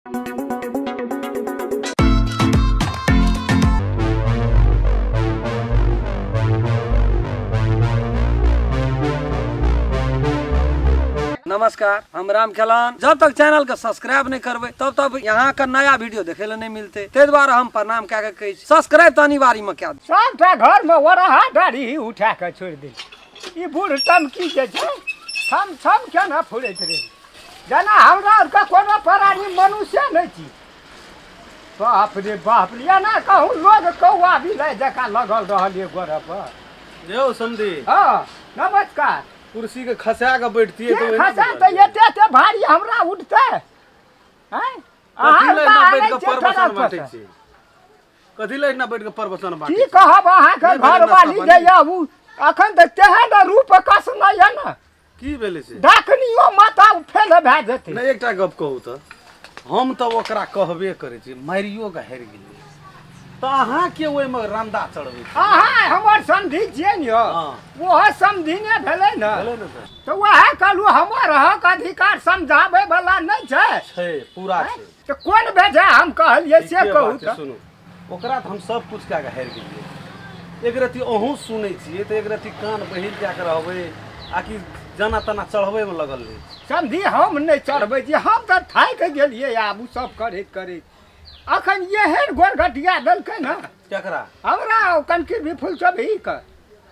नमस्कार, हम राम खेलान। जब तक चैनल के सब्सक्राइब नहीं करबे तब तक यहाँ का नया वीडियो देखे ला नहीं मिलते, ते द्वारा हम प्रणाम कए के कहै छी सब्सक्राइब तो अनिवार्य में कए। सबटा घर में ओरहा डाढ़ी उठा के छोड़ि दे। ई बूढ़ टमकी जे छै छम छम केना फुरैत रहै, जेना हमरा आरके कोनो प्राणी मनुष्य नहि छी। बाप रे बाप रे, एना कहूँ लोग कौआ बिलाइ जकाँ लगल रहल ये गोड़ पर। यौ समधी। हँ नमस्कार। कुर्सी के खसा के बैठतियै तऽ खसा तऽ एते एते भारी हमरा उठतै? आँय? कथी लए एना बैठ के प्रवचन बाँटै छी? कथी लए एना बैठ के प्रवचन बाँटै की कहब अहाँके घरवाली जे यऽ ओ अखन तऽ तेहन रूप कसने यऽ ने। की भेलै से? डाकनियो माता फेल भए जेतै। नहि, एकटा गप कहू तऽ, हम तऽ ओकरा कहबे करै छी, मारियो के हारि गेलियै तऽ अहाँ के ओहिमे रंदा चढ़बै छी? अहाँ हमर समधि छियै ने यौ, ओहो समधि ने भेलै ने, भेलै ने तऽ। तऽ वएह कहलहुँ हमर हक अधिकार समझाबै वाला नहि छै? छै, पूरा छै। तऽ कोन बेजा हम कहलियै से ठीके कहू बात छै, तऽ। सुनू, ओकरा तऽ हम सब कुछ कए कऽ हारि गेलियै। एक रत्ती अहूँ सुनै छियै तऽ एक रत्ती कान बहिर कए कऽ रहबै आ कि जना तना चढ़बैमे लगल रहै छी? समधि, हम नहि चढ़बै छी, हम तऽ थाकि गेलियै आब ओ सब करैत करैत। अखन एहन गोरघटिया देलकै ने। केकरा? हमरा कनकी भी फूल सब ही के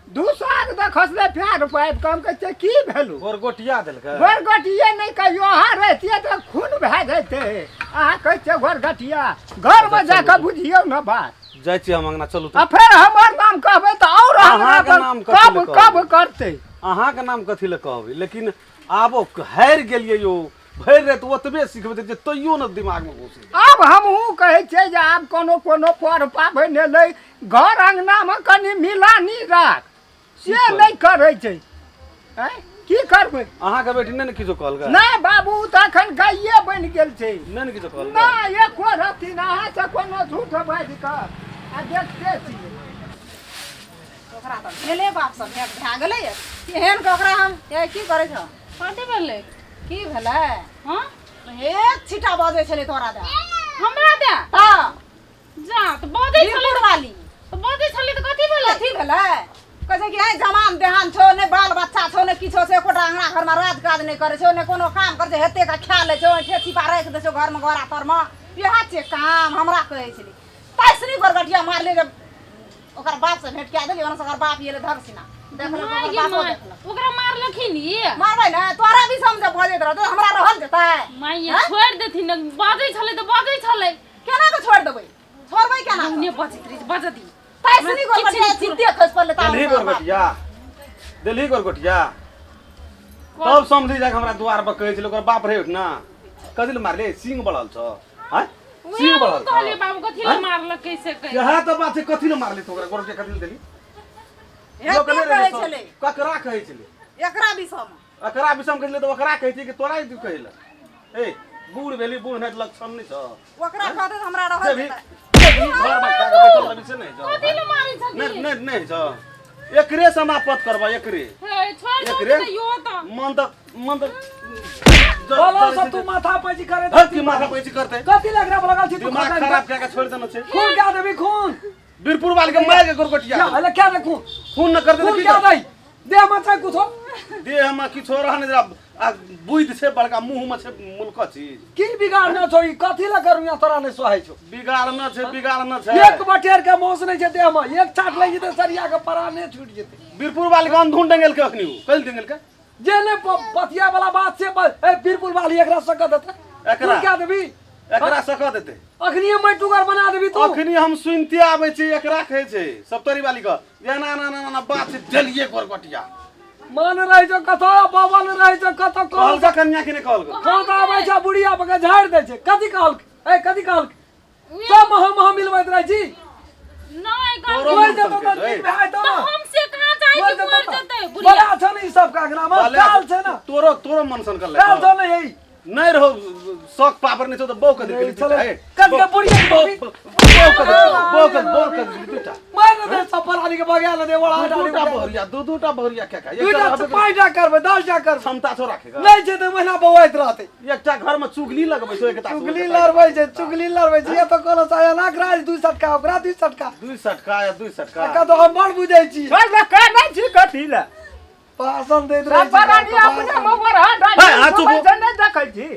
दू साल तऽ खसलै प्यार पाइप कऽ। हम कहै छियै की भेलू? गोरगोटिया देलकै? गोरगोटिये नहि कहियो, अहाँ रहितियै तऽ खून भए जैतै। अहाँ कहै छियै गोरगटिया, घरमे जा कऽ बुझियौ ने बात। जाइ छी हम अंगना, चलू आ फेर हमर नाम कहबै तऽ आओर हमरा अहाँके पर नाम कथी कब लए कब कहबै? करतै? अहाँके नाम कथी लए कहबै? लेकिन आब ओ हारि गेलियै यौ, भरि राति ओतबे सिखबैत जे तैयो ने दिमागमे घुसै। आब हमहूँ कहै छियै जे आब कोनो कोनो पर पाबनि एलै, घर अङ्गनामे कनि मिलानी राख, से नहि करै छै। आँय, की करबै? अहाँके बेटी नहि ने किछो कहलकै? नहि बाबू, तऽ अखन गाइए बनि गेल छै। नहि ने किछो कहलकै? नहि, एको रत्ती नहि। अहाँसँ कोनो झूठ बाजि कऽ आ देखते छियै। ओकरा तऽ भेले बापसँ भेंट भए गेलै। एहन के ओकरा हम ए की करै छह? कथी भेलै? की भेलै? हँ, एक छीटा बजै छलै तोरा दए। हमरा दए? तऽ जा तऽ बजै छलै बीरपुर वाली। तऽ बजै छलै तऽ कथी भेलै? कथी भेलै? कहै छै कि आइ जवान देहान छौ, नहि बाल बच्चा छौ, नहि किछो छौ, एकोटा अङ्गना घरमे राज काज नहि करै छौ, नहि कोनो काम करै छौ, हेते के खा लै छौ, ऐठे छिपा राखि दै छौ घरमे गोरा तरमे, इएह छियै काम हमरा कहै छलै। तैसनी गोरगटिया मारले जे ओकर बाप से भेंट कए देलियै। ओना से ओकर बाप एलै धरसिना देखलक, माय ओकर गे बापो माय, देखलक। ओकरा मारलखिन ई? मारबै ने, तोरा भी समझ बजैत रहतौ, हमरा रहल जेतै? माय ये, हैं? छोड़ि देथिन ने, बजै छलै तऽ बजै छलै। केना के छोड़ि देबै? छोड़बै केना के? ने बजैत रहै छै, बजऽ दी। तैसनी गोरगटिया किछु नहि। चित्ते खसि पड़लै ताबत देलही ओकर बाप। गोरगोटिया, देलही गोरगोटिया। तब समझी जाके हमरा द्वार पर कहै छलै ओकर बाप रहे ना, कथी लए मारले? सिंह बढ़ल छौ? आँय, सिंह उएह बढ़ल हम कहलियै छौ? बाबू, कथी लए आँय? मारलक, कैसे कैसे? इएह तऽ बात छै, कथी लए मारले तू ओकरा? गोरगोटिया कथी लए देली? हेते लोक नहि रहै कहै सब। छलै। ककरा कहै छलै? एकरा विषयमे। एकरा विषयमे कहै छलै तऽ ओकरा कहै छै कि तोरा ई कहै लए? ए बूढ़ भेली, बूढ़ नहि लक्षण नहि छौ। ओकरा कहतै तऽ हमरा रहल जेबही जेतै। जेबही घरमे खा कऽ बैठल रहबही से नहि छौ? कथी लए मारै छथिन? नहि नहि नहि छौ, एकरे समाप्त करबा, एकरे। हे, छोड़ि दो। एकरे। तऽ यो तऽ मन तऽ बोलो सब तू माथा पैची करे। हट, की माथा पैची करतै? कथी लग रहा लगल छी तू? दिमाग खतम खराब कए के छोड़ि देने छै। खून क्या देबी खून? बीरपुर वाले के मार के गोरगोटिया। या अले क्या दे खून? खून न करते खून की क्या करतै? दे? देह में छै कुछो? देह में किछो रह नहीं आ बुद्धि छै बड़का, मुंह में छै मुल्क चीज। की बिगाड़ने छौ ई? कथी लए करू यहाँ तोरा नहि सोहाइ छौ? बिगाड़ना छै, बिगाड़ना छै। एक बटेर के मौस नहि छै देह में, एक चाट लागि जेतै सरिया के पराने छूट जेतै। बीरपुर वाले के अंधुन डेंगेल के अखनी उ कल डेंगेल के जे ने पतिया वाला बात से ए बीरपुर वाली एकरा सकत देतै? एकरा। तू क्या देबी? एकरा सकत देतै? अखनी मैं टुगर बना देबी तू। अखनी हम सुनते आबै छी, एकरा कहै छै सप्तरी वाली के एना एना एना एना बात छै, देलिए गोरगोटिया। मन रहै छौ कतौ, बबल रहै छौ कतौ। कहलका कन्या के नहि कहलका? कौन आबै छै बुढ़िया पकड़ झाड़ि दै छै। कथी कहलक? ए कथी कहलक? सब महा महा मिलबैत रहै छी। नहि कहलकै। तोरो मरि मन जेतौ सनकै तऽ छै। नीक भए जेतौ तऽ ने। हम से कहाँ चाहै मरि छी जेतौ मरि तऽ। जेतै बुढ़िया। बड़ा छौ ने ई सब के अंगना मे बाले काल छै ने। तोरो तोरो मन सनकल काल छौ ने यही। नहीं रहो शौक पापर नहीं छौ तऽ बहु के नहीं देख छलै। कथी के बुढ़िया के बो कर बो कर बो कर दूटा मार दे सब परानी के बगा ले दे बड़ा दू दूटा बहुरिया दू दूटा बहुरिया क्या का दूटा पाँचटा करबै 10टा करबै क्षमता छौ राखेगा नहीं छै तऽ महिना बौआइत रहतै एकटा घर में चुगली लगबै छौ एकटा चुगली लड़बै छै चुगली लड़बै छै ये तऽ कोनो एना राज 2 सटका ओकरा 2 सटका 2 सटका या 2 सटका एकर तऽ हम बड़ बुझै छी छोड़ दे कह नहि छी कथी लए भाषण दैत रहै सब परानी अपने में बरहा डाढ़ी हे, आ चुप। उठबै छै, नहि देखै छी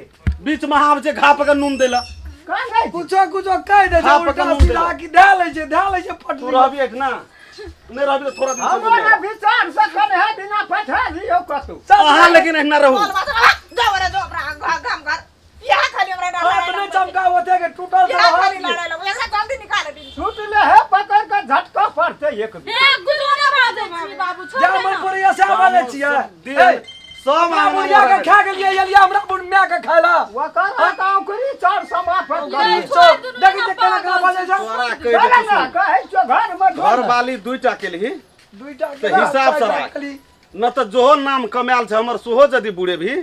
बीच में आब छै घा पकड़ नून देला कह नहि छी। कुछो कुछो कहि दै छै हाँ, उल्टा पकड़ नून सीधा देला। की धए लै छै धए लै छै तू पटरी रहबी एठना नहि रहबी तऽ थोड़ा दिन हमरो ने विचार से कने बिना पठा दियौ कतौ अहाँ लेकिन एहिना रहू बाल बच्चा जाओ रे जो अपना गाम घर यहाँ खाली हमरा हाथ लड़ाई नहि चमका ओते के टूटल यहाँ तऽ खाली हाथ लड़ाई लगो एकरा जल्दी निकाल दी छूटले हे पकड़ के झटका पड़तै एक बेर। हे गुजो ने बाजै छी बाबू छोड़ जा दे मन ना। पड़ैया से बाजै छियै देह सब हमरा आंगन बुढ़िया के खा गेलियै एलियै हमरा बुढ़ माय के खाय ला ओकर हाथ औंकरी चार समा पर ये करी। छोड़ दुनू देखै ना छियै केना केना पागल बाजै छै तोरा कहि चल देतौ ने सुन। कहै छियौ घर में घर वाली दुईटा केलही दुईटा तऽ हिसाब से राख। न तऽ जोहो नाम कमायल छै हमर सेहो यदि बुढ़ेबही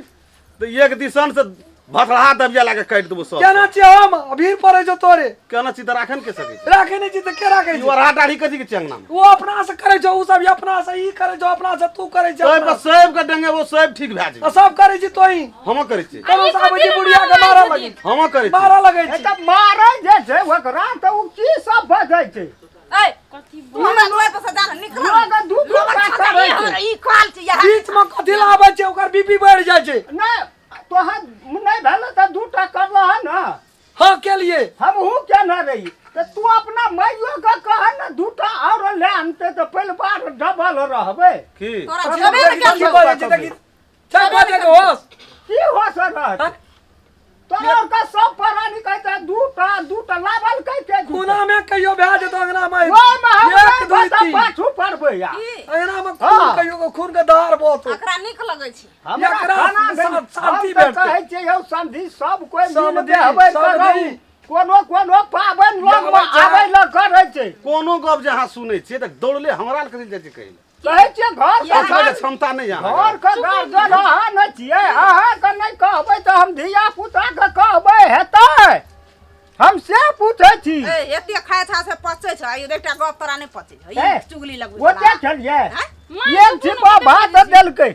तऽ एक दिसन से भथड़ा दबिया लाके काटि देबो सब केना छियै हम अभीर पड़ै छौ तोरे केना छी तऽ राखन के सकै छै राखै नहि छी तऽ के राखै ई छै ओरहा दाढ़ी कथी के चंगना में ओ अपना से करै छौ ओ सब अपना से ई करै छौ अपना से तू करै छै तोय पर अपना से। सेब के डंगे वो सेब ठीक भए आ जेतै सब करै छी तोही हम करै छी कोनो से आबै छी बुढ़िया के मारऽ लगै छी हम करै छी मारऽ लगै छी तऽ मारै जे छै ओकरा तऽ ओ की सब बजै छै ए कथी तू हमरा दुआर पर से जा निकल लोग दू दू टा करै छै ई काल छै यहाँ बीच में कथी ला आबै छै ओकर बीपी बढ़ि जाइ छै नहि तोहर नहि भेल तऽ दू टा करलह हन ने हाँ के लिए हमहूँ केने रही तऽ तू अपना माइयो के कह ने दू टा आओर ले आनतै तऽ परिवार डबल रहबै की तोरा छेबे ने कथी केलको बजै छै देखी छै बजै के होश की हो सर रहत तोरा के सब प्राणी कहै दू टा दू टा लाबल कहै दू टा। कोना में कहियो भए जेतो अंगना में ओहिमे हम एक नहि दुई बता तीन पाछू पड़बै यार की अंगना में खून हाँ। कहियो के खून के धार बहतो एकरा नीक लगै छै हमरा एकरा खाना नहि- शांति हम तऽ भेटतै। कहै छियै यौ समधी सब कोइ मिल समधी, बेहबै समधी। करौ कोनो कोनो पाबनि लगमे लगबै छै। आबै लए करै छै कोनो गप जे अहाँ सुनै छियै तऽ दौड़ले हमरा लग कथी जाइ छै कहै लए कहै छियै घर के सोचबै के क्षमता नहि यऽ घर अहाँके के गार्जियन अहाँ नहि छियै अहाँके नहि कहबै तऽ हम धिया पुताके कहबै हेतै हम से पूछै छी ए एते खाय छा से पचै छै आइयो एकटा गप तोरा नहि पचै छै ए, ई चुगली लगबै ओते छलियै आँय? एक छिपा भात देलकै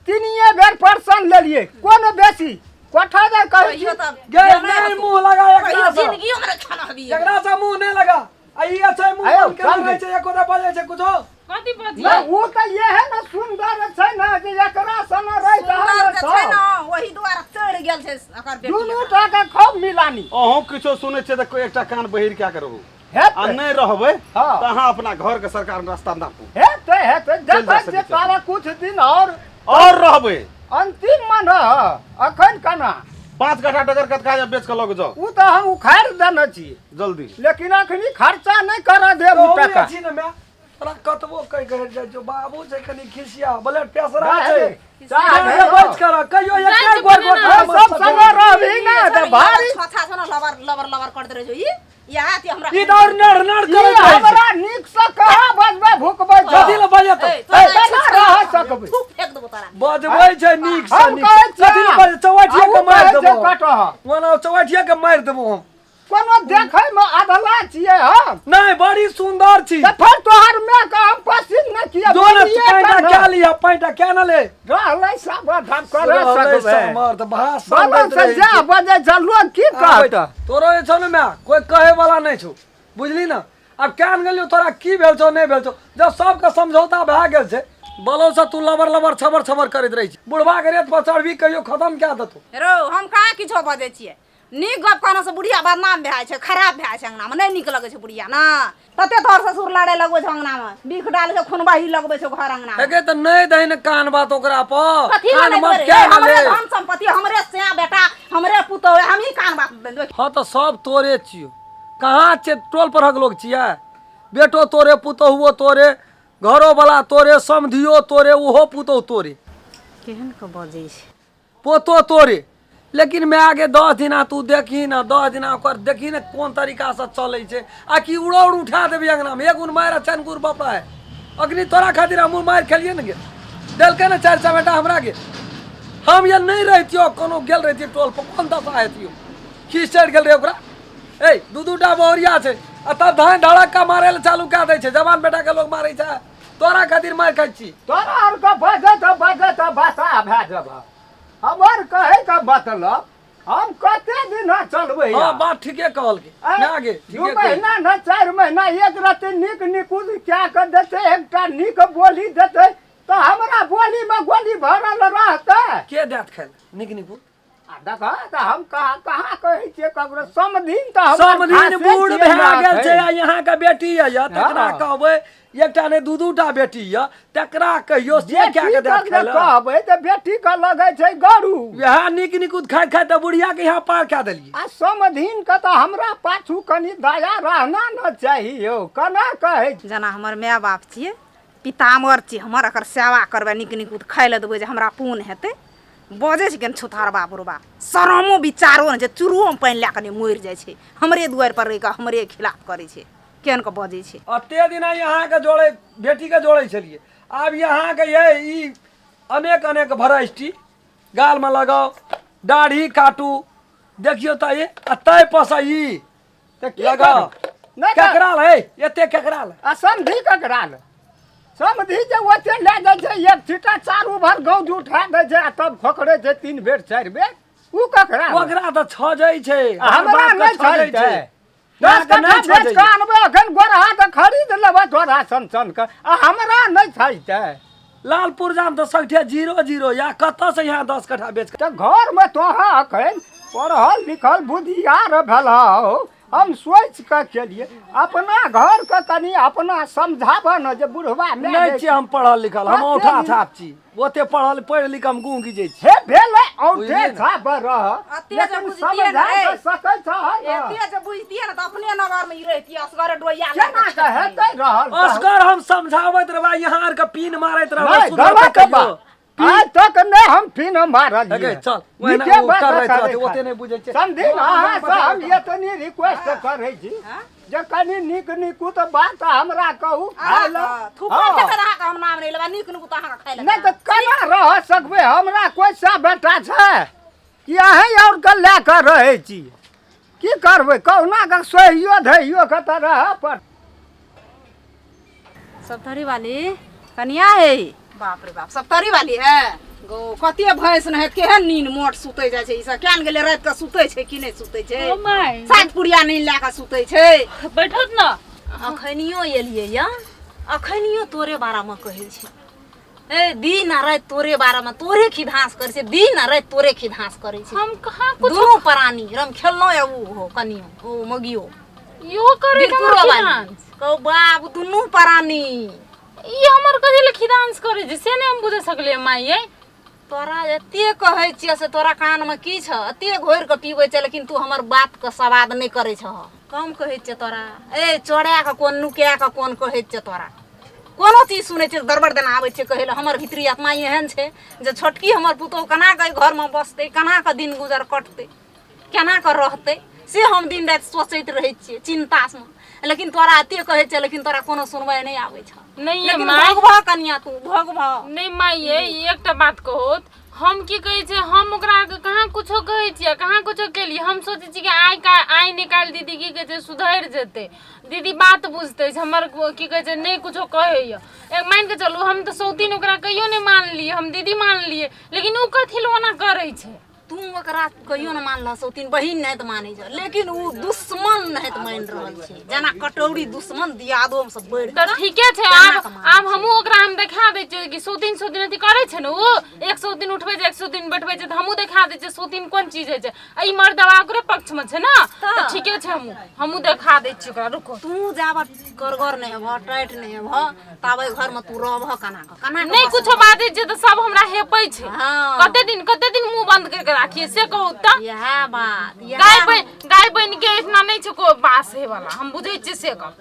तीनिये बेर परसन लेलियै कोन बेसी कोठा दे कहै छी कहियो तऽ गे नहीं मुंह लगा एकरा कहियो से जिंदगियो मे खाना हबी एकरा से मुंह नहीं लगा आ ई अच्छा मुंह आयो, बंद केने चल रहै छै एको टा बजै छै कुछो कथी बजी नहि ओ तऽ इएह ने सुन्दर छै ने जे एकरा सन रहि सुन्दर जे छै तहन ने ओहि दुआरे चढ़ि गेल छै ओकर बेटी दुनू टा के खूब मिलानी अहूँ किछो सुनै छियै तऽ एकटा कान बहिर कए कऽ रहू आ हेतै नहि रहबै हाँ। तऽ अहाँ अपना घरके सरकार रास्ता नापू हेतै हेतै चलि जा देखै सकै छियै छी। तारा कुछ दिन और और रहबै अंतिम मन अखन केना 5 कट्ठा डगर कतका जे बेच कऽ लऽ कऽ जाउ ओ तऽ हम उखाड़ि देने छी जल्दी लेकिन अखनी खर्चा नहि करऽ देब ओ टका छी ने माय तोरा कतबो कहि कहि जाइ छौ बाबू छै कनि खिसिया ब्लड प्रेशर छै बच कर कहियो एक गोर गोर सब संगे रहबी ने तऽ भारी छछा छौ ने लबर लबर लबर करैत रहै छौ ई इएह अथी हमरा ई दौड़ नड़ नड़ ई करैत रहै छै हमरा नीक से कहाँ बजबै भुकबै छौ? कथी लए बजत ए, तोरा केना रह सकबै थूक फेंक देबो तोरा बजबै छै नीक से हम नीक कहै छियै कथी लए बजै चौवठिया आ ओ के मारि कहै छै देबो कटह ओना चौवठिया के मारि देबो हम कोनो देखै मे अधला छियै हम नहीं बड़ी सुंदर छी तऽ फेर तोहर माय के हम पसिन नहि छियै जो ने बोलिए पैंटा तऽ ने। क्या लिया पैंटा क्या न ले रहलै सब धम करे रहलै सकबै समर्थ भाषण बलम दैत से रहै जा छै। बजै छै लोग की आबै कहत तोरो जे छौ ने माय कोई कहे वाला नहीं छौ बुझली ना आब केहन गेलियौ तोरा की भेल छौ नहि भेल छौ जब सबके समझौता भए गेल छै बलो से तू लबर लबर छबर छबर करैत रहै छी बुढ़वा के रेत पर चढ़बी कहियो खत्म कए देतौ रौ हम कहाँ किछो बजै छियै नीक गप कहने से बुढ़िया बदनाम भए जाइ छै खराब भए जाइ छै अंगनामे नहि नीक लगै छै बुढ़िया ने तते तोहर ससुर लड़े लगबै छै अंगनामे बिख डालै छै खुनबाही लगबै छै घर अंगनामे एके तऽ नहि दही ने कान बात ओकरा पर कथी लए कान नहि मत देबै? क्या हमरे ले धन संपत्ति हमरे सैया बेटा हमरे पुतोह हमही कान बात देबै हाँ तऽ सब तोरे छियौ कहाँ छै टोल परहक लोग छियै बेटो तोरे पुतोहुओ तोरे घरो वाला तोरे समधियो तोरे ओहो पुतोह तोरे केहन के बजै छै पोतो तोरे लेकिन माय गे 10 दिना तू देखही ना 10 दिना ओकर देखही ने कोन तरीकासँ चलै छै आ कि उड़ौड़ उठा देबी अङ्गनामे एक गुण मारि आ चारि गुण बपड़ा है अखनी तोरा खातिर हमहूँ मारि खेलियै ने गे देलकै ने 4 चमेटा हमरा गे हम ये नहि रहितियो कोनो गेल रहितियै टोल पर कोन दशा हेतियो खींच चढ़ि गेल रहै ओकरा ए दू दू टा बहुरिया छै आ तब धान धड़क्का मारे लए चालू कए दै छै। जवान बेटा के लोग मारै छै, तोरा खातिर मारि खाइ छी। तोरा आरके बजैत बजैत बसा भए जेबह। हमर कहैके मतलब हम कते दिन चलबै? हाँ, बात ठीके कहलकै। ना गे, दू ठीके कहलकै। महीना न 4 महीना एक रति नीक निकुत कए कऽ देतै, एकटा नीक बोली देतै तऽ हमरा बोलीमे गोली भरल रहतै। के देत खाइ लए नीक निकुत? आ देखह तऽ हम कहाँ कहाँ कहै छियै ककरो समधिन तऽ हमर समधिन खासे बूढ़ छियै भए ने गेल छै। एखन। आ यहाँ के बेटी यऽ तकरा हँ। कहबै, एकटा नहि दू दू टा बेटी यऽ, तकरा कहियो से बेटी कए के देत के खाइ जे लए? कहबै तऽ बेटी के लगै छै गरू। वएह नीक निकुत खाइत खाइत तऽ बुढ़िया के यहाँ पार कए देलियै। आ समधिन के तऽ हमरा पाछू कनि दया रहना ने चाही यौ, केना कहै छी? जेना हमर माय बाप छियै, पितामर छियै हमर, एकर सेवा करबै, नीक निकुत खाइ लए देबै जे हमरा पुण्य हेतै। बजै छै केहन छुथारबा बुढ़बा, शरमो विचारो नहि छै। चूड़ोमे पानि लए कऽ नहि मरि जाइ छै, हमरे दुआरि पर रहि कऽ हमरे खिलाफ करै छै। केहन कऽ बजै छै। अते दिना अहाँके जोड़ै बेटीके जोड़ै छलियै, आब अहाँके ये ई अनेक अनेक भराइटी गालमे लगाउ, दाढ़ी काटू, देखियौ तऽ ये आ ताहि पर से ई तऽ की लगाउ। करबै? नहि तऽ केकरा लए एते केकरा लए? आ समधी ककरा लए? समधी जे ओते लए जाइ छै, एक छिटा चारू भर गौज उठा दै छै आ तब खोखरै छै 3 बेर 4 बेर, उ ककरा लए? ओकरा तऽ छजै छै। आ हमरा हमर बापके नहि छजै छजतै। छै। 10 अहाँके कट्ठा नहि बेच छजै। कऽ आनबै अखन गोरहा तऽ खरीद लेबै तोरा सन सन के, आ हमरा नहि छजतै? लाल पुरजामे तऽ सगठे जीरो जीरो या, कतऽसँ यहाँ 10 कट्ठा बेच तऽ घरमे तोहाँ अखन पढ़ल लिखल बुधियार भेलह, हम सोचि कऽ केलियै अपना घरके कनि अपना समझाबऽ ने जे बुढ़वा माय नहि जे छियै हम पढ़ल लिखल, हम कते औठा दिन- छाप छी। ओते पढ़ल पढ़ि लिख हम गुँ गिजै छी। हे भेलै औठे बुझलियै ने? छाप रह, अते जे लेकिन बुझतियै ने, समझा ए। तऽ सकै छह ने? एते जे बुझतियै ने तऽ अपने नगरमे ई रहितियै, असगरे डोइया लए केना कऽ कऽ हेतै रहल तऽ? असगर हम समझाबैत रहबै, यहाँ आरके पीन मारैत रहबै, नहि सुधरतै गलत कहियो? बात, आइ तक नहि हम फिन मारलियै। अगे चल, ओहिना नीके ओ बात करैत करै रहतै, खातिर। ओते नहि बुझै छै। समधिन, अहाँसँ हम एतनी रिक्वेस्ट करै छी जे कनि नीक निकुत बात हमरा कहू खाय लए। थूकल हँ। तखन अहाँके हम नाम नहि लेबै, नीक नुकुत अहाँके खाय लए नहि तऽ केना रह सकबै? हमरा कोइ सा बेटा छै कि अहीं आओर के लए कऽ रहै छी? की करबै, कहुना कऽ सहियो धैयो कऽ तऽ रहऽ पर। सप्तरी वाली कनिया है, बाप रे बाप, सप्तरी वाली है गो। कते भैंस न है, केहन नीन मोट सुतै जाइ छै ई सब। केहन गेलै राति कऽ सुतै छै कि नहि सुतै छै? ओ my. 7 पुड़िया नीन लए कऽ सुतै छै। बैठत न। अखनियो एलियै या अखनियो तोरे बारेमे कहै छै। ए दिन आ राति तोरे बारेमे तोरे खिधास करै छै, दिन आ राति तोरे खिधास करै छै। हम कहाँ कुछ दुनू प्राणी रम खेललहुँ या उ हो कनियो ओ मगियो इहो करै छै बीरपुरो हमर वाली खिधांस। कहू बाबू दुनू प्राणी ई हमर कथी लए खिधांस करै छै से नहि हम बुझि सकलियै माय यै। तोरा एते कहै छियै से तोरा कानमे की छह? एते घोरि कऽ पीबै छै, लेकिन तू हमर बातके सवाद नहि करै छह। कम कहै छियै तोरा, ए चोरा कऽ कोन नुका कऽ कोन कहै छियै तोरा? कोनो चीज सुनै छियै गड़बड़ देना आबै छै कहै लए। हमर भीतरी आत्मा एहन छै जे छोटकी हमर पुतोहु केना कऽ एहि घरमे बसतै, केना कऽ दिन गुजर कटतै, केना कऽ रहतै, से हम दिन राति सोचैत रहै छियै चिन्तामे। लेकिन तोरा एते कहै छियै, लेकिन तोरा कोनो सुनवाइ नहि आबै छह। नहि ये लेकिन माय। भगबह कनिया, तू भगबह नहि माय ये, ई एकटा बात कहत हम की कहै छै, हम ओकरा आरके कहाँ कुछो कहै छियै, कहाँ कुछो केलियै। हम सोचै छियै कि आइ का आइ नहि काल्हि दीदी की कहै छै सुधरि जेतै, दीदी बात बुझतै, से हमर की कहै छै नहि कुछो कहैए। एक मानि कऽ चलू हम तऽ सौतीन ओकरा कहियो नहि मानलियै, हम दीदी मानलियै, लेकिन ओ कथी लए ओना करै छै? तू ओकरा कहियो न मानलह, सौतीन बहिन नहि तऽ मानै छौ, लेकिन उ दुश्मन नहि तऽ मानि रहल छै, जेना कटौरी दुश्मन दियादोमे से बढ़ि तऽ ठीके छै। आब आब हमहूँ ओकरा हम देखा दै छियै कि सौतीन सौतीन अथी करै छै ने, ओ 100 दिन उठबै छै, 100 दिन बैठबै छै, तऽ हमहूँ देखा दै छियै सौतीन कोन चीज होइ छै। आ ई मर्दवा ओकरे पक्षमे छै ने, तऽ ठीके छै, हमहूँ हमहूँ देखा दै छियै ओकरा, रुको। तू जाबत करगर नहि हेबह, टाइट नहि हेबह, ताबे घरमे तू रहबह केना कऽ, केना कऽ नहि बसबह? कुछो बाजै छियै तऽ सब हमरा हेपै छै। हँ। कते दिन कते दिन मुंह बंद करके राखिए से कहू तऽ? इएह बात इएह। गाय बन गाय बन के इतना नहि छै को बास हे वाला, हम बुझै छियै से गप।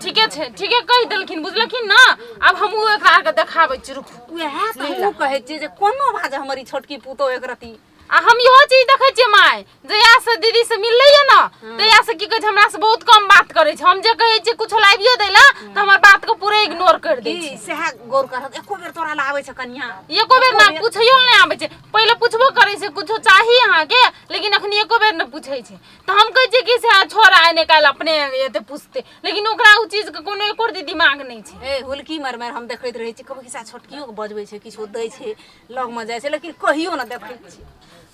ठीके छै, ठीके कहि देलखिन, बुझलखिन ने। आब हमहूँ एकरा आरके देखाबै छी, रुकू। उएह तऽ हमहूँ कहै छियै जे कोनो बात हमर ई छोटकी पुतोह एक रती आ हम इहो चीज देखै छियै माय, जहिया से दीदी से मिललै ये ना तहिया से की कहै छै हमरा से बहुत कम बात करै छै। हम जे कहै छियै कुछो लाबियो दै ला तऽ हमर बात के पूरे इग्नोर कर दै की छै। सएह गौर करत, एको बेर तोरा ला आबै छै कनिया? एको बेर ना पूछैयो नहि आबै छै। पहिले पूछबो करै छै कुछो चाही अहाँके, लेकिन अखनी एको बेर नहि पूछै छै। तऽ हम कहै छियै कि से छोड़, आइ नहि काल्हि अपने एते पूछतै, लेकिन ओकरा ओ चीजके कोनो एको रत्ती दिमाग नहि छै। ए हुलकी मारि मारि हम देखैत रहै छी, कभी खिस्सा छोटकियो के बजबै छै, किछो दै छै, लगमे जाइ छै, लेकिन कहियो ने देखै छी।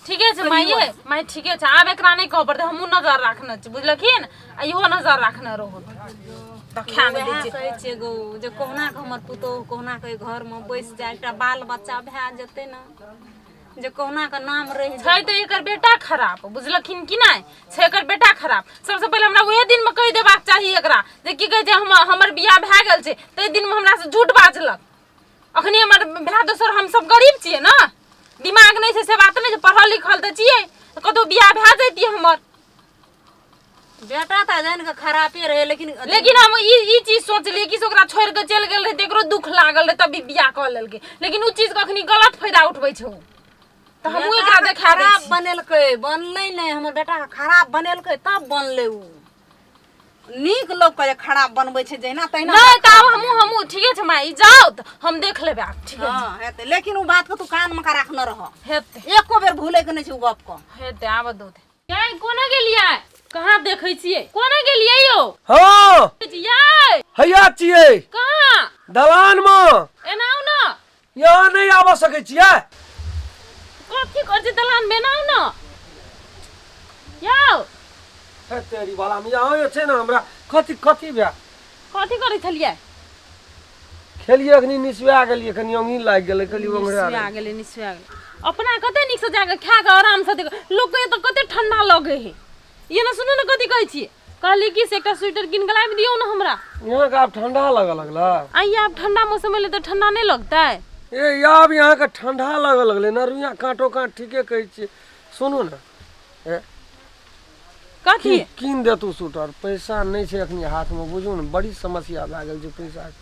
ठीके छै माइये, माय ठीके छै। आब एकरा नहि कहऽ पड़तै, हमहूँ नजर राखने छी बुझलखिन, आ इहो नजर राखने रहू तऽ खा नहि दै वएह छै। कहै छियै गौ जे कहुना कऽ हमर पुतोहु कहुना कऽ एहि घरमे बैसि जाय, एकटा बाल बच्चा भए जेतै ने जे कहुना कऽ नाम रहि छै। तऽ एकर बेटा खराब बुझलखिन कि नहि छै? एकर बेटा खराब। सबसँ पहिले हमरा ओहे दिनमे कहि देबाक चाही एकरा जे की कहै छै हम हमर बियाह भए गेल छै, ताहि दिनमे हमरा से झूठ बाजलक। अखनी हमर भाय दोसर, हम सब गरीब छियै ने, दिमाग नहि छै से बात नहि छै, पढ़ल लिखल तऽ छियै, तऽ कतहु बियाह भए जैतियै हमर। बेटा तऽ जानि कऽ खरापे रहै, लेकिन लेकिन हम ई ई चीज सोचलियै कि से ओकरा छोड़ि कऽ चलि गेल रहै तऽ एकरो दुख लागल रहै तभी बियाह कऽ लेलकै, लेकिन ओ चीजके अखनी गलत फायदा उठबै छै ओ, तऽ हमहूँ एकरा बेटाके देखा दै खराब छी। बनेलकै, बनलै नहि, हमर बेटाके खराब बनेलकै तब बनलै ओ। नीक लोकके जे खराब बनबै छै जहिना तहिना। नहि तऽ आब हमहूँ हमहूँ ठीके छै माय, ई जाउ तऽ हम देख लेबै आब। ठीक छै। हँ हेतै, लेकिन ओ बातके तू कानमे का राखने रह। हेतै। एको बेर भूलैके नहि छै ओ गपके। हेतै, आबऽ दू। यै कोना गेलियै? कहाँ देखै छियै? कोना गेलियै यौ? हँ। यै। हैया छियै। कहाँ? दलान मे। एना आउ ने। यहाँ नहि आबऽ सकै छियै। कथी करै छी दलान मे? एना आउ ने यौ। हे तेरी वाला में यहाँ जे छै ने हमरा कथी कथी भए। कथी करै छलियै? खेलियै अखनी, निसुआ गेलियै, कनि ओंघी लागि गेलै, कहलियै ओंघरा। निसुआ गेलै, निसुआ गेलै। अपना कते नीकसँ जाकऽ खा कऽ आरामसँ देख, लोकके एतऽ कते ठंडा लगै है। ये ने सुनू ने, कथी कहै छियै? कहली कि से एकटा स्वेटर कीन कऽ लाबि दियौ ने हमरा। यहाँके आब ठंडा लगऽ लगलै। आइए आब ठंडा मौसम एलै तऽ ठंडा नहि लगतै? ए आब यहाँके ठंडा लगऽ लगलै ने, रुइया काँटो काँट। ठीके कहै छियै। सुनू ने, ए कथी? कीन देतू स्वेटर, पैसा नहि छै अखनी हाथमे, बुझू ने बड़ी समस्या भए गेल छै पैसाके।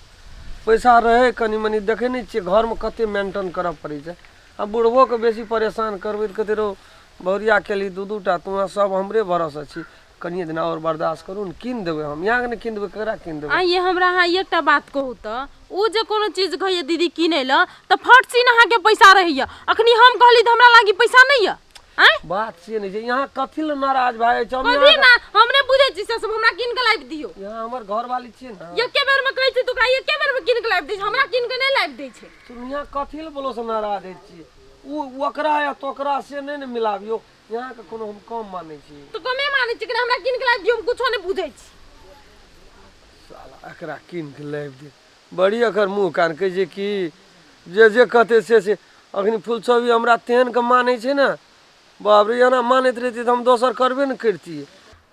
पैसा रहै कनि मनि, देखै नहि छियै घरमे कते मेंटेन करऽ पड़ै छै। आ बुढ़बोके बेसी परेशान करबै तऽ कहतै रौ बहुरिया केलही दू दू टा, तू सब हमरे भरोसे छी। कनिये दिना आओर बर्दाश्त करू ने, कीन देबै हम। यहाँके नहि कीन देबै ककरा कीन देबै? आइए हमरा अहाँ एकटा बात कहू तऽ, ओ जे कोनो चीज कहैए दीदी कीनै लए तऽ फट सीन अहाँके पैसा रहैए, अखनी हम कहली तऽ हमरा लागी पैसा नहि यऽ? आँय। बात से नहि छै, यहाँ कथी लए नाराज भए जाइ छै हम? कथी ना, हम नहि बुझै छी से सब, हमरा कीन कऽ लाबि दियौ। यहाँ हमर घरवाली छियै ने। एके बेरमे कहै छै तऽ ओकरा एके बेरमे कीन कऽ लाबि दै छै, हमरा कीन कऽ नहि लाबि दै छै। सुनू, यहाँ कथी लए बोलो से नाराज होइ छियै? ओ ओकरा या तोकरा से नहि ने मिलाबियौ। यहाँके कोनो हम कम मानै छी? तऽ कमे मानै छी कि हमरा कीन कऽ लाबि दियौ, हम कुछो नहि बुझै छी। साला एकरा कीन कऽ लाबि दे, बड़ी एकर मुँह कान कहै छै कि जे जे कहतै से से। अखनी फुलछवि हमरा तेहन के मानै छै ने, बाप रे, एना मानैत रहितै तऽ हम दोसर करबे ने करितियै।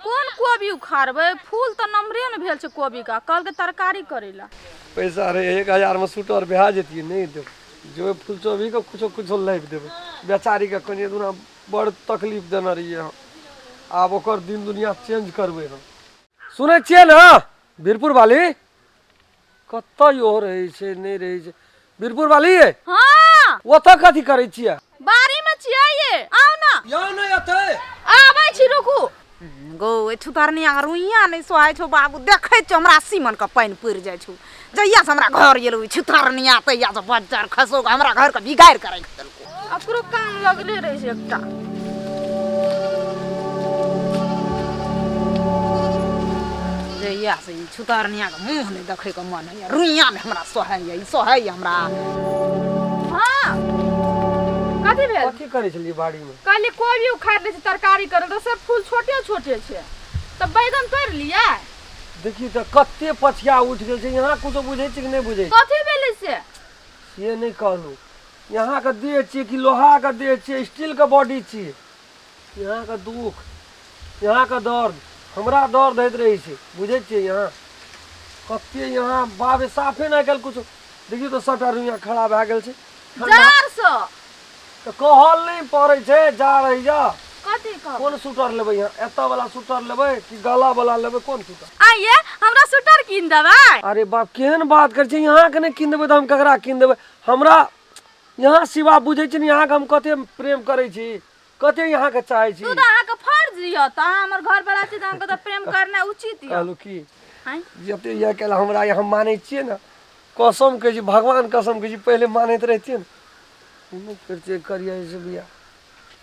कोन कोबी उखाड़बै? फूल तऽ नमरे ने भेल छै कोबी का, कहलकै तरकारी करै लए। पैसा रहै 1000 मे स्वेटर भए जैतियै, नहि देबै। जेबै फुलचोभीके कुछो कुछो लाबि देबै बेचारीके। कनि दुना बड़ तकलीफ देने रहियै हम, आब ओकर दिन दुनिया चेंज करबै हम। सुनै छियै ने वीरपुर वाली? कतऽ इहो रहै छै, नहि रहै छै वीरपुर वाली? हँ। ओतऽ कथी करै छियै? बाड़ी मे छियै ये, आउ ने। यौ नहि एतै। आबै छी, रुकू। गौ ए छुतरनिया रुइया नहि सोहाइ छौ बाबू, देखै छियौ हमरा सीमनके पानि पड़ि जाइ छौ। जहियासँ हमरा घर एलौ ई छुतरनिया तहियासँ बज्जर खसौ कऽ हमरा घरके बिगाड़ि कऽ राखि देलकौ। ओकरो कान लगले रहै छै एकटा। जहियासँ ई छुतरनियाके मुँह नहि देखैके मन होइए, रुइया नहि हमरा सोहाइए, ई सोहाइए हमरा। हँ, कथी भेल? कथी करै छलियै बाड़ीमे? कहली कोबी उखाड़ि लै छी तरकारी करल, तऽ सब फूल छोटे छोटे छै, तऽ बैगन तोड़ि लियै। देखी तऽ कते पछिया उठि गेल छै। यहाँ कुछो बुझै छी कि नहि बुझै छी? कथी भेलै से? से नहि कहलहुँ, यहाँके देह छियै कि लोहाके देह छियै, स्टीलके बॉडी छियै? यहाँके दुख, यहाँके दर्द हमरा दर्द होइत रहै छै, बुझै छियै? यहाँ कते यहाँ बाप रे, साफे नहि आइ काल्हि कुछो। देखियौ तऽ सभटा रुइयाँ खड़ा भए गेल छै ठण्डा। जाड़सँ तऽ कहल नहि पड़ै छै जाड़ होइया। कथी कहब? कोन स्वेटर लेबै यहाँ? एतऽ वाला स्वेटर लेबै कि गला वाला लेबै? कोन स्वेटर? आइए हमरा स्वेटर कीन देबै? अरे बाप, केहन बात करै छै? यहाँके नहि कीन देबै तऽ हम ककरा कीन देबै? हमरा यहाँ सिवा बुझै छी ने यहाँके हम कते प्रेम करै छी, कते अहाँके चाहै छी तू तऽ अहाँके फर्ज यऽ तऽ अहाँ हमर घर वाला छी तऽ अहाँके तऽ प्रेम करनाइ उचित यऽ कहलहुँ की आँय? जते यऽ काल्हि हमरा हम मानै छियै ने कसम कहै छी भगवान कसम कहै छी पहिले मानैत रहितियै ने नहि करितियै करियै से बियाह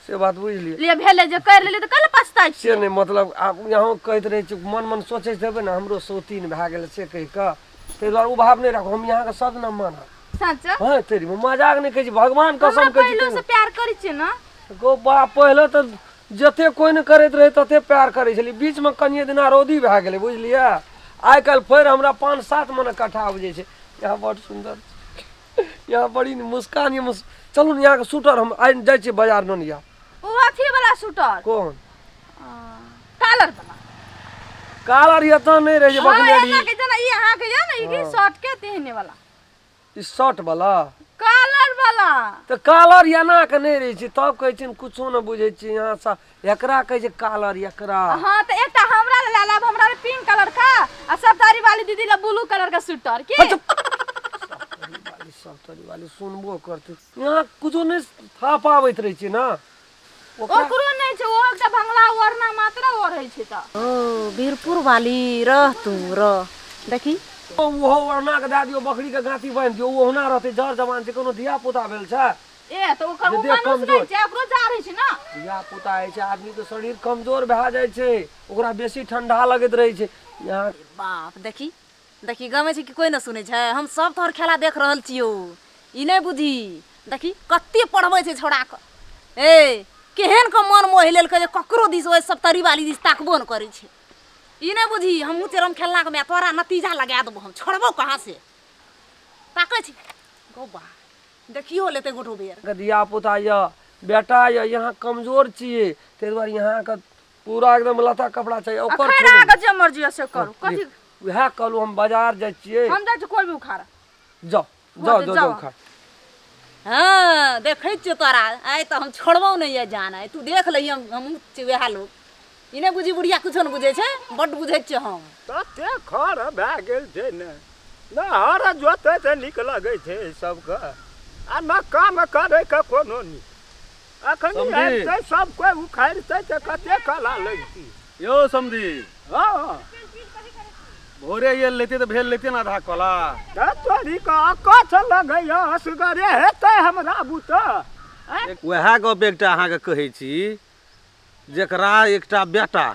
से बात बुझलियै लिए भेलै जे करि लेलियै तऽ कल पछताइ से नहि मतलब आब यहाँ कहैत रहै छी मन मन सोचैत हेबै ने हमरो शौतीन भए गेल से कहि कऽ ताहि दुआरे ओ भाव नहि राखू हम अहाँके सब दिना मानब सच हँ तेरी मजाक नहि कहै छी भगवान हमरा कसम कहै छी पहिलो से प्यार करै छियै ने गो बा पहिले तऽ जते कोइ नहि करैत रहै तते प्यार करै छलियै बीचमे कनिए दिना रौदी भए गेलै बुझलियै आइ काल्हि फेर हमरा पाँच सात मने कट्ठा उपजै छै यहाँ बड़ सुन्दर छै यहाँ बड़ी मुस्कान ये मुस चलू ने यहाँके शूटर हम आइ जाइ छियै बाजार नोनिया ओ अथी वाला शूटर कोन कालर वाला कालर एतऽ नहि रहै छै हाँ, बकलेडी एना के जेना ई अहाँके यऽ ने ई की शर्ट के तेहने वाला ई शर्ट वाला कालर वाला तऽ कालर एना के नहि रहै छै तब कहै छै कुछो नहि बुझै छी यहाँ सा एकरा कहै छै कालर एकरा हाँ तऽ एकटा हमरा लए लाब हमरा लए पिंक कलर का आ सप्तारी वाली दीदी लए ब्लू कलर का स्वेटर की वाली सब तरी वाली सुनबो करतै यहाँ कुछो नहि था पाबैत रहै छै ने ओकरा ओकरो नहि छै ओ एकटा बंगला ओढ़ना मात्र ओढ़ै छै तऽ ओ वीरपुर वाली रह तू रह देखी ओहो ओढ़ना के दए दियौ बकरी के गाँती बान्हि दियौ ओ ओहुना रहतै जर जवान छै कोनो धिया पुता भेल छै ए तऽ ओकर जे ओ देह मनुष्य कमजोर। नहि छै ओकरो जार होइ छै ने धिया पुता होइ छै आदमी के शरीर कमजोर भए जाइ छै ओकरा बेसी ठंडा लगैत रहै छै यहाँ बाप देखी देखी गमे छै कि कोइ नहि सुनै छै हम सब तोहर खेला देख रहल छियौ ई नहि बुझी देखी कते पढ़बै छै छौड़ाके ए केहन के मन मोहि लेलकै जे ककरो दिस ओहि सप्तरी वाली दिस ताकबो नहि करै छै ई नहि बुझी हमहूँ चेरम खेलनाके माय तोरा नतीजा लगा देबो हम छोड़बो कहाँ से ताकै छी गौ बा देखियो लेतै गोटो बेर के धिया पुता यऽ बेटा यऽ यहाँ कमजोर छियै ताहि दुआरे यहाँके पूरा एकदम लता कपड़ा चाहिए आ ओकर खैर छोड़ू। अहाँके जे मर्जी यऽ से करू कथी उएह कहलहुँ हम बाजार जाइ छियै हम जाइ छी कोइ भी उखाड़ जाउ जाउ तऽ जाउ जाउ। जाउ खा हँ देखै छियौ तोरा आइ तऽ हम छोड़बौ नहि यऽ जान आइ तू देख लही हम हमहूँ छी वएह लोक ई नहि बुझी बुढ़िया कुछो नहि बुझै छै बड्ड बुझै छियै हम तते खर भए गेल छै ने ने हर जोतै तऽ नीक लगै छै सबके आ ने काम करैके कोनो नीक अखन समझी। आबितै सब कोइ उखाड़ितै तऽ कते कला लगितै यौ समधी हँ भोरे ये लेते तऽ भेल लेते ने आधा कोला तऽ तोरी के अकछ लगैया असगरे हेतै हमरा बुते आँय? उएह गप एकटा अहाँके कहै छी जकरा एकटा बेटा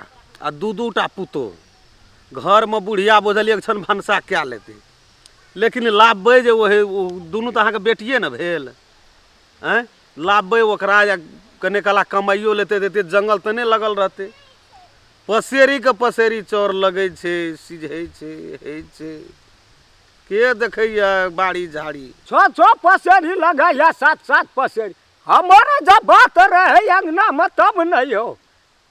आ दू दू टा पुतोह घरमे बुढ़िया बुझलियै एक क्षण भनसा कए लेतै लेकिन लाबबै जे ओहे ओ दुनू तऽ अहाँके बेटिए ने भेल आँय लाबबै ओकरा या कने कला कमाइयो लेतै तऽ एते जंगल तऽ नहि लगल रहतै पसेरीके पसेरी चाउर लगै छै सिझै छै होइ छै के देखैए बाड़ी झाड़ी छओ छओ पसेरी लगैया सात सात पसेरी हमर जब बात रहै अङ्गनामे तब नहि यौ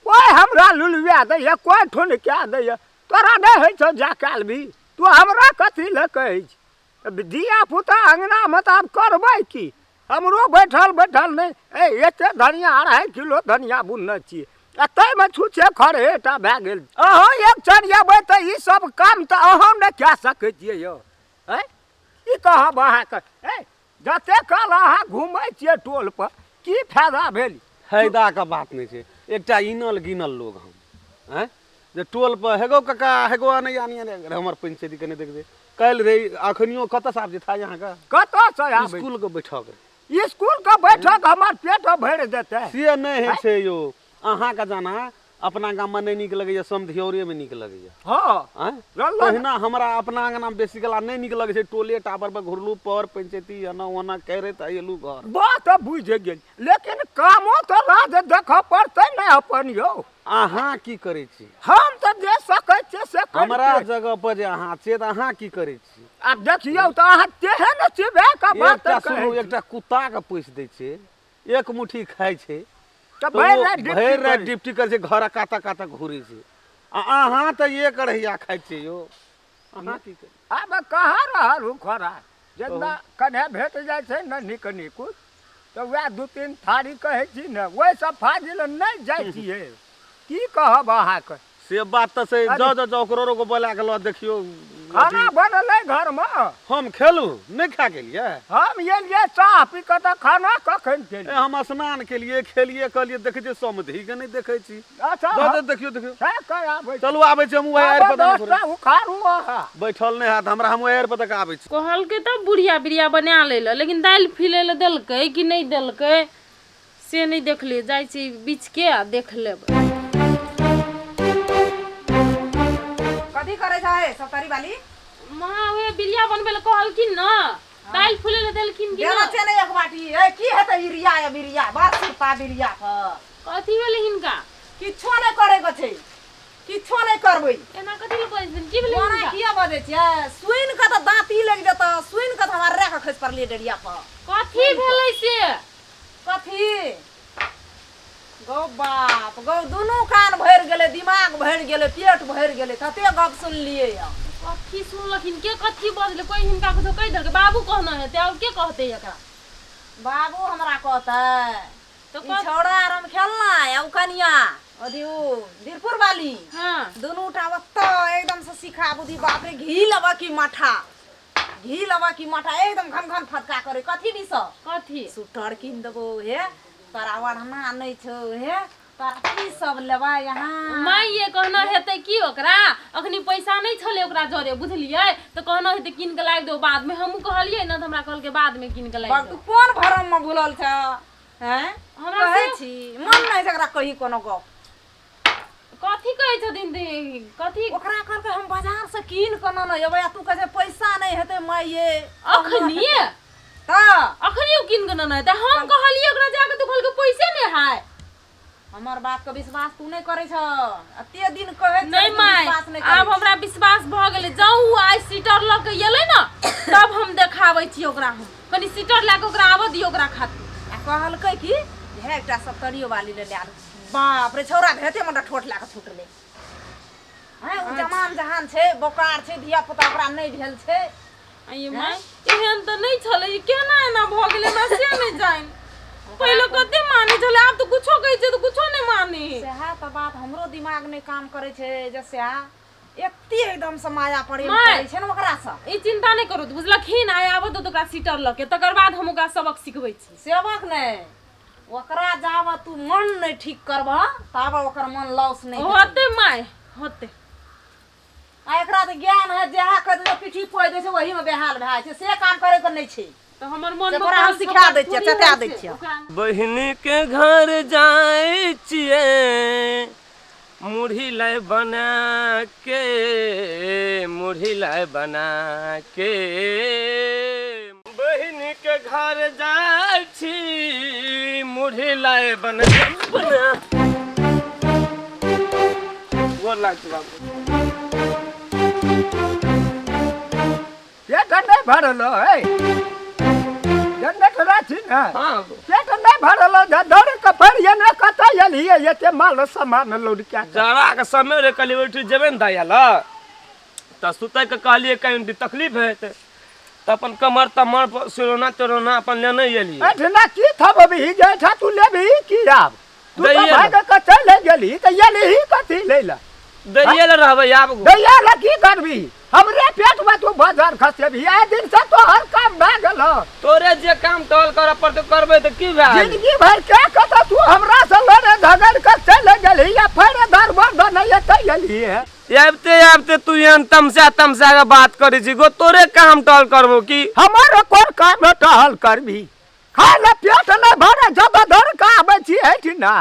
कोइ हमरा लुलुआ दैए कोइ ठुनका दैए तोरा नहि होइ छौ जा काल भी तू हमरा कथी लए कहै छी धिया पुता अङ्गनामे तऽ आब करबै की हमरो बैठल बैठल नहि ए एते धनिया अढ़ाइ किलो धनिया बुनने छियै आ ताहिमे छुछे खरहेटा भए गेल अहाँ एक क्षण अयबै तऽ ई सब काम तऽ अहाँ नहि कए सकै छियै यौ आँय की कहब अहाँके ए जते काल अहाँ घुमै छियै टोल पर की फायदा भेल फायदाके बात नहि छै एकटा इनल गिनल लोग हम आँय जे टोल पर हेगो काका हेगो आने आनी आने हमर पंचायती कने देख दे काल्हि रे अखनियो कतऽ से आबि जेता अहाँके कतऽ से आबै स्कूल के बैठक रहे स्कूल के बैठक हमर पेट भरि देतै से नहि होइ छै यौ अहाँके जाना अपना गाममे नहि नीक लगैया समधियौरेमे नीक लगैया हँ आँय लल्ला तहिना हमरा अपना अंगना बेसी कला नहि नीक लगै छै टोले टावर पर घुरलू पर पंचायती एना ओना करैत अयलू घर बात बुझि गेल लेकिन कामो तऽ राज देखऽ पड़तै ने अपन यौ अहाँ की करै छी हम तऽ जे सकै छियै से करिते हमरा छी। जगह पर जे अहाँ छियै तऽ अहाँ की करै छी आब देखियौ तऽ अहाँ तेहन चिबे के बात एकटा कहै सुनू छी। एकटा कुत्ता के पोसि दै छै एक मुट्ठी खाइ छै तऽ तऽ भरि ओ राति ड्यूटी भरि राति करै। ड्यूटी करै छै घर काता काता घुरै छै आ अहाँ तऽ एक अढ़ैया खाइ छियै यौ अहाँ की करै आब कहाँ रहल हूँ खोरा जेना कने भेट जाइ छै ने नीक नीकुत तऽ वएह दू तीन थारी कहै छी ने ओहिसँ फाजिल नहि जाइ छियै की कहब अहाँके से बात तऽ छै अरे- जाउ जाउ जाउ ओकरो को बोला के लऽ देखियौ खाना बनलै घरमे। हम खेलू नहि खा गेलियै। हम एलियै चाह पी कऽ तऽ खाना कखन ए खेलियै? हम स्नान केलियै, खेलियै, कहलियै देखै छियै समधीके नहि देखै छी। अच्छा दऽ दे, देखियौ देखियौ। खा कऽ आबै छी। चलू आबै छी हम वएह आड़ि पर आब 10टा उखाड़ू अहाँ। बैठल नहि हैत हमरा, हम ओहि आड़ि पर तक आबै छी। कहलकै तऽ बुढ़िया बिरिया बना लै लए, लेकिन दालि फीलै लए देलकै कि नहि देलकै से नहि देखलियै। जाइ छी बीचके आ देख लेबै। कथी करै छै सप्तरी वाली? माँ उहे बिरिया बनबै लए कहलखिन ने, दालि फूलै लए देलखिन कि देना नहि? छै ने एक बाटी। ए की हेतै इरिया या बिरिया बड़ सुरता बिरिया पर। कथी भेलै हिनका? किछो नहि करे के छै, किछो नहि करबै। एना कथी लए बजै छथिन? की भेलै कोना हिनका? किया बजै छियै? सुनि कऽ तऽ दाँती लागि जेतऽ, सुनि कऽ तऽ हमरा रे कऽ खसि पड़लियै डेढ़िया पर। कथी भेलै से? कथी गौ बाप गौ, दुनू कान भरि गेलै, दिमाग भरि गेलै, पेट भरि गेलै, तते गप सुनलियै यऽ। कथी सुनलखिन? के कथी बजलै? कोइ हिनका कुछो कहि देलकै? बाबू कहने हेतै, आओर के कहतै एकरा? बाबू हमरा कहतै तऽ ई छौड़ा आराम खेलना आ उ कनिया अथी उ बीरपुर वाली। हाँ। दुनू टा ओतऽ एकदम से सिखा बुद्धि, बाप रे घी लेबऽ की माठा, घी लेबऽ की माठा, एकदम घन घन फटका करे। कथी भी सब? कथी? स्वेटर कीन देबो हे, तोरा ओढ़ना नहि छौ हे, तोरा की सब लेबै यहाँ? माय ये कहना हेतै की ओकरा अखनी पैसा नहि छलै ओकरा जरे, बुझलियै? तऽ कहना हेतै कीन के लाबि देबो बादमे। हमहूँ कहलियै ने तऽ हमरा कहलकै बादमे कीन के लाबि बड़ तू देबो। कोन भरम मे भूलल छ हैं? हमरा कहै से छी मन नहि छै एकरा कही कोनो गप। कथी कहै छथिन ते कथी? ओकरा कहलकै हम बाजार से कीन कऽ नेने अयबै आ तू कहै छै पैसा नहि हेतै माइये। अखनिये? तऽ अखनियो कीन कऽ नेने हेतै? हम कहलियै ओकरा जाके तऽ कहलकै पैसे नहि है। हमर बात के विश्वास तू नहि करै छ, एते दिन कहै छियै नहि तू माय, विश्वास नहि करै आब हमरा विश्वास भऽ गेलै। जाउ ओ आइ सीटर लऽ के एलै ने तब हम देखाबै छी ओकरा। हम कनि सीटर लए कऽ ओकरा आबऽ दियौ ओकरा खातिर। आ कहलकै कि जे हे एकटा सप्तरियो वाली ले आलू। बाप रे छौड़ा हेते मोटा ठोठ लए कऽ छुटलै। हैं ओ जमान जहान छै, बोकार छै, धिया पुता ओकरा नहि भेल छै। आइये माय, एहन तऽ नहि छलै, ई केना एना भऽ गेलै हमरा से नहि जानि। पहिले कते मानै छलै, आब तऽ कुछो कहै छियै तऽ कुछो नहि मानै है। सएह तऽ बात, हमरो दिमाग नहि काम करै छै जे सएह एते एकदम से माया प्रेम माय। करै छै ने ओकरासँ। ई चिंता नहि करू, बुझलखिन? आइ आबऽ दो तऽ ओकरा सीटर लऽ के, तकर बाद हम ओकरा सबक सिखबै छी। सेवक नहि, ओकरा जाबऽ तू मन नहि ठीक करबह ताबऽ ओकर मन लॉस नहि हेतै। होतै माय, होतै। आ एकरा तऽ ज्ञान है, जएह कहि दै छै पिठी पोइ दै छै, ओहीमे बेहाल भए जाइ छै, से काम करे के नहि छै। तऽ हमर मन से तोरा हम सिखा दै छियै, चता दै छियै। बहिन के घर जाइ छियै मुरही लाय बना के, मुरही लाय बना के। बहिन के घर जाइ छी मुरही लाय बना बना। गोर लागै छी बाबू। पेट नहि भरल है जनरेटर छी ने? हाँ। पेट नहि भरल है, दौड़ के फेर एने कतऽ एलियै एते माल सामान लोड कए कऽ? जाड़ाके समय रे, कहलियै ओहिठाम जेबै ने दाइ लग तऽ सुतैके कहलियै कनि तकलीफ हेतै तऽ अपन कमर तमर सिरौना तिरौना अपन लेने एलियै। एहिठिना की थमबही जे एहिठाम तू लेबही की? आब तू तऽ दैये भागि कऽ चलि गेलही तऽ एलही कथी लै लए? दैये लए रहबै आब। दैया लए की करबही? हमरे पेटमे तू बजर खसेबही? आइ दिनसँ तोहर काम भए गेल। तोरे जे काम टहल करऽ पड़तै करबै तऽ की भए गेल? जिंदगी भरि के कतऽ तू हमरा से लड़े झगड़ कऽ चलि गेलही आ फेर दरबर दने एतऽ एलही है। आबिते आबिते तू एहन तमसा तमसा के बात करै छी गो, तोरे काम टहल करबो की? हमर कोन काम टहल करबही? खाय लए पेट नहि भरे जब दौड़ कऽ आबै छी एहिठिना,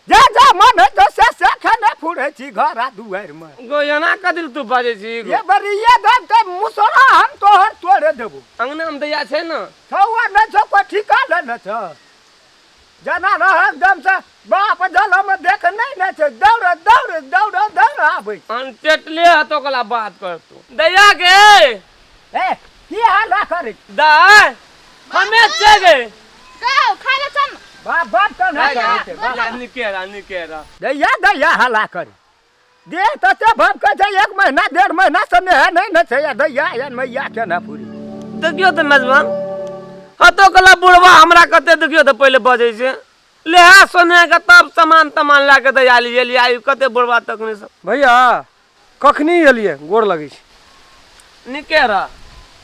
जे जे मन होइ छै से से खेने फुरै छी घर आ दुआरिमे। गो एना कथी लए तू बाजै छी गो? ये बरिये देब तऽ मुसरा हम तोहर तोड़े देबो। अंगना मे दैया छै ने? छौ आ नहि छौ, कोइ ठीका लेने छौ? जेना रह एकदम से बाप जलम देख नहि ने छै, दौड़ दौड़ दौड़ दौड़ आबै छै। अनटेटले हतो कला बात कर तू दैया के। ए की हाल करै दाय हमे चल गए। गौ खाय ले चल। बाप बाप तऽ नहि करै छै बाप। निके रह, निके रह। दैया दैया हल्ला करे देह तते भपकै छै, एक महीना डेढ़ महीना से नेहे नहि ने छै आ दैया या मैया केना पूरी। देखियौ तऽ मेजबान हतो कला बुढ़वा हमरा कते देखियौ तऽ पहिले बजै छै लेहा सोने के तब सामान तमान लए के दैया एलियै आइ कते बुढ़वा तखने सब। भैया कखनी एलियै? गोर लगै छी। नीके रह।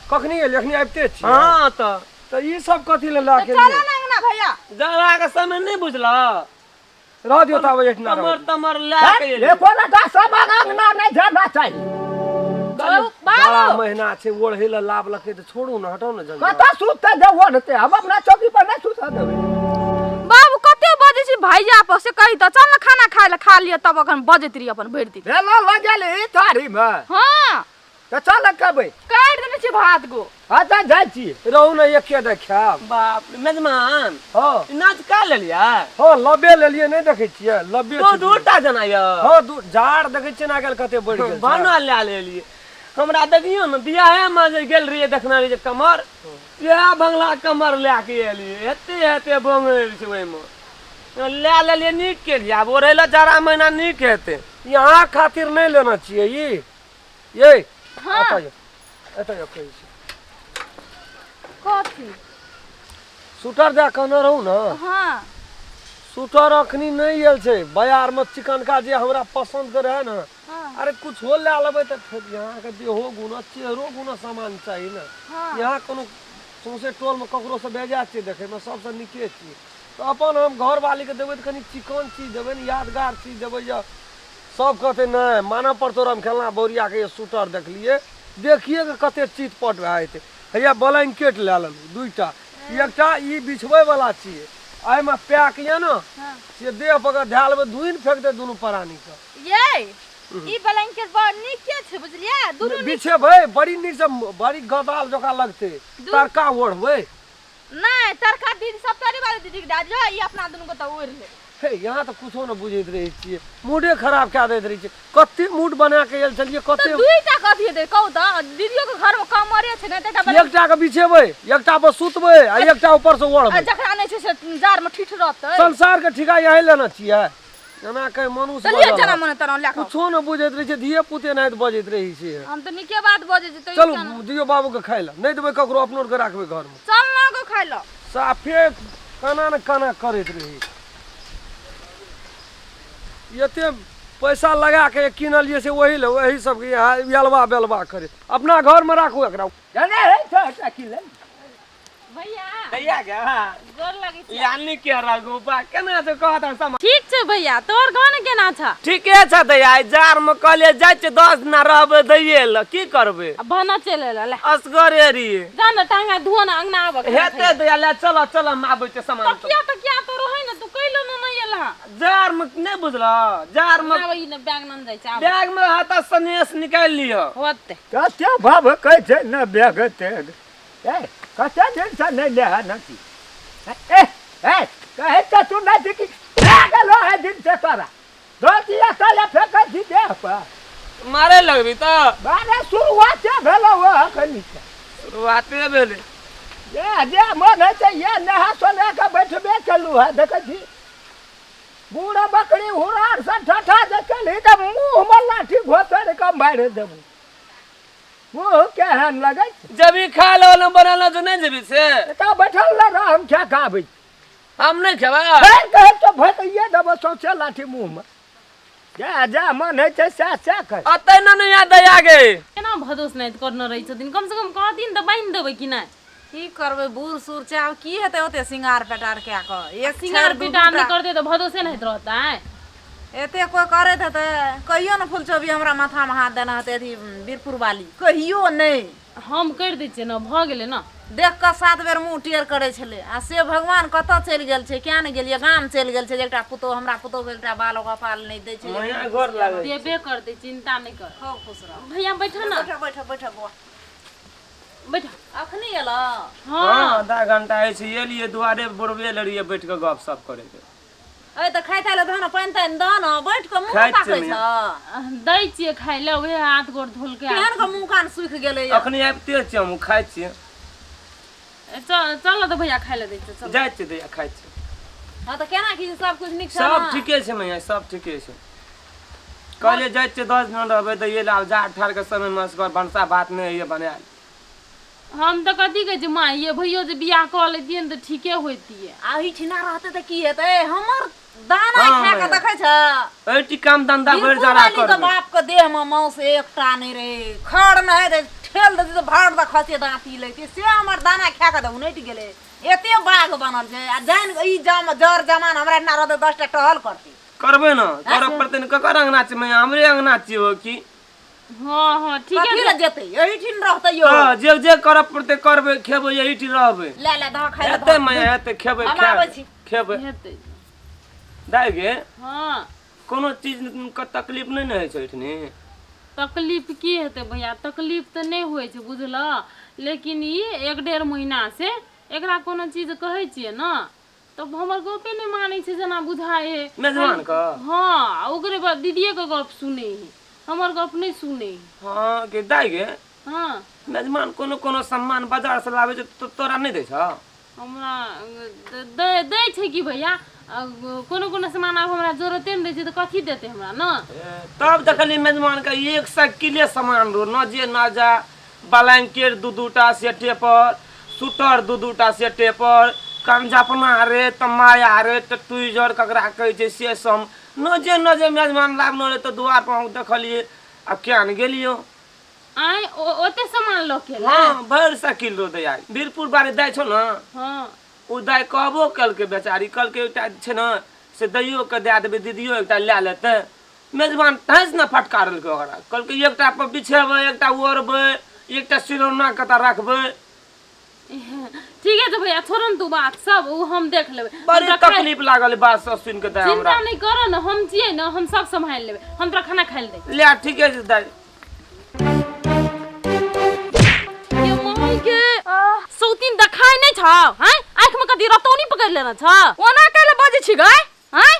कखनी एलियै? अखनी आबिते छी। हँ तऽ तऽ ई सब कथी लए लए के चलो एलियै? ने अंगना भैया। जाड़ाके समय नहि बुझलह। रह दियौ ताबे एहिठिना कमर रहऽ दियौ। तमर लए के एलियै। एको रटा सब अंगना नहि जाना चाही। जाड़ा महीना छै, ओढ़ै लए लाबलकै तऽ छोड़ू ने, हटाउ ने जल्दी। कतऽ सुतते जे ओढ़ते? हम अपना चौकी पर नहि सुतऽ देबै। बाबू कते बजै छी भैया पर से कही तऽ चल ने खाना खाय लए, खा लिअ तब अखन बजैत रही अपन भरि दिन। भेलो लगेली थारीमे? हँ। तऽ चल कहबै। काटि देने छियै भात गो। अच्छा जाइ छी। रहू ने, एके दे खायब। बाप रे मेजमान। हँ। ई नाच का लेलियै? हँ लबे लेलियै, नहि देखै छियै लबे दू छै। दूटा जना यऽ। हँ दू जाड़ देखै छियै ने आइ काल्हि कते बढ़ि गेल छै। बना लए लेलियै। हमरा देखियौ ने बियाहेमे जे गेल रहियै देखने रहियै जे कमर इएह बंगला कमर लए के एलियै, एते एते बंगैर छै ओहिमे लए लेलियै। नीक केलियै, आब ओढ़ै लए जाड़ा महीना नीक हेतै। यहाँ खातिर नहि लेने छियै ई। ये एतऽ यौ, एतऽ यौ कहै छी। कथी? स्वेटर दए कहने रहू ने। हँ। स्वेटर अखनी नहि आयल छै बाजारमे, चिकनका जे हमरा पसन्द के रहै ने। अरे कुछो लए लेबै तऽ फेर यहाँके देहो गुना चेहरो गुना सामान चाही ने। यहाँ कोनो सौंसे टोलमे ककरोसँ बेजाय छियै देखैमे, सबसँ नीके छियै। तऽ अपन हम घरवालीके देबै तऽ कनि चिकन चीज देबै ने, यादगार चीज देबै। जे सब कहतै नहि मानऽ पड़तौ रम खेलना बौरियाके ये स्वेटर देखलियै, देखिए कऽ कते चितपट भए जेतै। हैया ब्लैंकेट लए लेलहुँ दुइटा, एकटा ई बिछबैवला छियै, एहिमे पैक यऽ ने से देह पर कऽ धए लेबै, धुनि फेकतै दुनू प्राणीके। ये ई ब्लैंकेट बड़ नीके छै बुझलियै, दुनू नीक बिछेबै बड़ी नीकसँ, बड़ी गदाल जकाँ लगतै। तरका ओढ़बै? नहि, तरका दीदी सप्तरी वाली दीदी के दए दियौ, ई अपना दुनू के तऽ ओढ़ि लेब। हे यहाँ तऽ कुछो नहि बुझैत रहै छियै, मूडे खराब कए दैत रहै छियै। कते मूड बना कऽ आयल छलियै तऽ कते दुईटा कथी हेतै कहू तऽ? दीदियो के घर में कमरे छै ने तऽ एकटा बला एकटा के बिछेबै, एकटा पर सुतबै आ एकटा ऊपर से आ ओढ़बै। जकरा नहि छै से जाड़ में ठिठ रहतै। संसार के ठिका यही लेने छियै, एना कहि मनुष्य तऽ लिअ बजल जेना हत। मन तेना लए कऽ। कुछो नहि बुझैत रहै छै, धिये पुते नाहित बजैत रहै छै। हम तऽ नीके बात बजै छी। तऽ चलू दियौ बाबूके खाय लए, नहि देबै ककरो, अपनो आरके राखबै घरमे। चल ना गो खाय लए। साफे केना ने केना करैत रहै छै। एते पैसा लगा के किनलियै से ओही लए, ओही सबके यहाँ एलबा बेलबा करे। अपना घरमे राखू एकरा। जाने है तो एकटा की ले भैया। दैया के गोर लगै छी। यानी के रघु बा केना छै कहत सम? ठीक छै भैया, तोहर गाँव ने केना छ? ठीके छै दैया, आइ जाड़ में कहलियै जाइ छियै 10 दिना रहबै दैये लए, की करबै? आ भाना चलि एलऽ ले। असगरे रहियै। जा ने टांगा धुओ ने, अंगना आबऽ खाना हेतै खाइ। दैया ले, चल चल हम आबै छियै सामान सब। तकिया तकिया तो रहै ने, तू कैलो ने नहि एलह। जाड़ में नहि बुझलह, जाड़ में आब ई ने बैग नन जाइ छै, आब। बैग में हाथ सनेस निकालि लिअ। होतै। कते भाव कहै छै ने बैग तेग। ए कते दिनसँ नहि ले है नची। ए ए कहै तऽ तू नहि छी कि भए गेलो है दिन से तोरा दऽ दिया तले फेकै छी देह पर। मारे लगबी तऽ? बारे शुरुआते भेलो हो अखनी से। शुरुआते भेलै। जे जे मन होइ छै ये नहा सोना कऽ बैठबे केलहुँ है। देखै छी बूढ़ बकरी हुरार से ठठा जे केलही तऽ मुँहमे लाठी घोसरि कऽ मारि देबू। मुँह केहन लगै छै? जबी खा लो ने बनल जो नहि जेबी से। एतऽ बैठल रह, हम खा कऽ आबै छी। हम नहि खेबै। फेर कहै तऽ भैया देबो सौंसे लाठी मुँहमे। जा जा मन होइ छै सएह सएह कर। अतै ने नहि याद दैया गे। केना भदोस नाइत करने रहै छथिन, कम से कम कहथिन तऽ बान्हि देबै कि नहि? की करबै बूढ़ सूढ़ छै, आब की हेतै ओते सिंगार पेटार कए कऽ? एक सिंगार छाड़ि दू पेटार नहि दूटा करतै तऽ भदोसे नाइत रहतै। एते कोइ करैत हेतै? कहियो ने फुलचोबी हमरा माथामे हाथ देने हेतै अथी बीरपुर वाली, कहियो नहि। हम करि दै छियै ने, भऽ गेलै ने। देख कऽ 7 बेर मुँह टेढ़ करै छलै। आ से भगवान कतऽ चलि गेल छै, किया ने गेलियै, गाम चलि गेल छै जे एकटा पुतोहु हमरा पुतोहुके एकटा बाल गोपाल नहि दै छै। माया गोर लागै। देबे करतै, चिन्ता नहि कर। खूब खुश रह। भैया बैठो ने। बैठो बैठो बैठो बौआ। बैठ। अखनी एलऽ? हँ। आधा घंटा होइ छै एलियै, दुआरे बुढ़बे लए रहियै बैठ कऽ गप सप करै। अय तऽ खाइ ताइ लए दह ने, पानि तानि दह ने, बैठ कऽ मुँह खाइ छियै ताकै मैया। छ। दै छियै खाइ लए, उएह हाथ गोर धोलकै। केहन कऽ मुँह कान सुखि गेलै? अखनी आबिते छियै, हमहूँ खाइ छियै। चल चल तऽ भैया खाइ लए दै छियै, चल। जाइ छियै दैया, खाइ छियै। हँ तऽ केना की, सब कुछ नीक छै सब? ने ठीके छै मैया, सब ठीके छै। कहलियै जाइ छियै 10 दिन रहबै दैये लए, आब जाड़ ठाढ़के समयमे असगर भनसा भात नहि होइए बनायल। हम तऽ कथी कहै छी माँ ये, भैयो जे बियाह कऽ लैतियै ने तऽ ठीके होइतियै। आ एहिठिना रहतै तऽ की हेतै? हमर दाना हँ खा कऽ मैया। देखै छ एहिठी काम धन्धा भरि बिरपुर जाड़ा वाली के करबै। बाप के देह में मांस एकटा नहीं रहे, खड़ नहीं रहे। ठेल देती तऽ भर दऽ खसे दाँती लैती से हमर दाना खा कऽ तऽ उनटि गेलै एते बाघ बनल छै आ जानि ई जम जर जमान हमरा एना रहतै 10टा टहल करतै करबै ने करऽ पड़तै ने ककर अंगना छै मैया हमरे अंगना छियै हो की हँ हँ ठीके कथी लए जेतै एहिठिन रहतै यौ तऽ जे जे करऽ पड़तै करबै खेबै एहिठिन रहबै ले ले दह खाइ हेतै मैया हेतै खेबै हम आबै छी। खेबै हेतै दाइ गे हँ कोनो चीज के तकलीफ नहि ने होइ छै एहिठिनी तकलीफ की हेतै भैया तकलीफ तऽ नहि होइ छै बुझलऽ लेकिन ई एक डेढ़ महीना से एकरा कोनो चीज कहै छियै ने तऽ हमर गपे नहि मानै छै जेना बुझाइ है मेजबान के हँ आ ओकरे बाद दीदिएके गप सुनै है हमर गप नहि सुनै है हँ गे दाइ गे हँ मेजबान कोनो कोनो सामान बाजार से लाबै छै तऽ तोरा नहि दै छौ हमरा दै दै छै कि भैया आ, कोनो कोनो सामान आब हमरा जरूरते नहि रहै छै तऽ कथी देतै हमरा ने तब देखली मेजबान के एक साइकिले सामान रो न जे न जा ब्लैंकेट दू दूटा सेटे पर स्वेटर दू दूटा सेटे पर कंजपना रे तऽ माया रे तऽ ट्वीजर ककरा कहै छै से सब न जे न जे मेजबान लाबने रहै तऽ दुआर पर हम देखलियै आ किया ने गेलियो आँय ओते सामान लऽ के एलै? हँ भरि साइकिल रो दैया वीरपुर बारे दै छौ ने हँ ओ दाइ कहबो केलकै बेचारी कहलकै एकटा छै ने से दैयो के दए देबै दीदियो एकटा लए लेतै मेजबान तैस ने फटकारलकै ओकरा कहलकै एकटा पर बिछेबै एकटा ओढ़बै एकटा सिरौना कतऽ रखबै ठीके छै भैया छोड़ो ने तू बात सब ओ हम देख लेबै बड़ी हम तोरा खाइ- तकलीफ लागल बात सब सुनि के दाइ चिंता हमरा नहि कर ने हम छियै ने हम सब सम्हारि लेबै हम तोरा खाना खाइ लए दै ले ठीके छै दाइ ये माय के सौतीन देखाय नहि छौ हैं आँखि में कथी रतौनी पकड़ि लेने छौ ओना कैले बजै छी गै आँय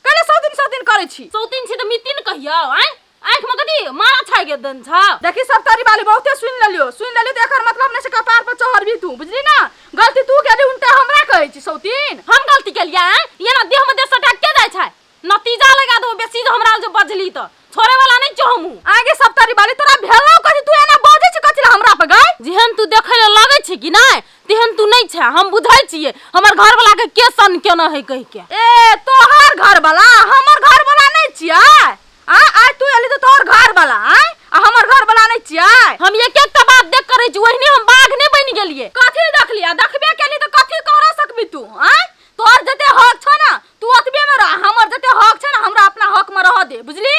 कैले सौतीन सौतीन करै छी सौतीन छी तऽ मितिन कहियौ आँय आँखि में कथी मारा छाइ के देन छौ देखी सब तारी वाली बहुते सुनि लेलियो सुनि लेलियो तऽ एकर मतलब नहि छै कपार पर चढ़बी तू बुझली ना गलती तू केली उनटे हमरा कहै छी सौतीन हम गलती केलियै आँय एना देह में देह सटा के जाइ छै नतीजा लगा देबो बेसी जे हमरा जे बजली तऽ छोड़े वाला नहीं छौ हमहूँ आगे सब तारी वाली तोरा भेलौ कथी तू एना बजै छी कथी ला हमरा पर गै जेहन तू देखै लए लगै छै कि नहि तेहन तू नहि छै हम बुझै छियै हमर घर वाला के के सन केना है कहि के ए तोहर घर वाला हमर घर वाला नहीं छियै आ आइ तू एली तऽ तोहर घर वाला आय आ हमर घर वाला नहीं छियै हम एक एकटा बात देख करै छी ओहिने हम बाघ नहि बनि गेलियै कथी देखली आ देखबे केली तऽ कथी कर सकबी तू आय तोहर जते हक छौ ना तू ओतबे में रह हमर जते हक छै ना हमरा अपना हक में रह दे बुझली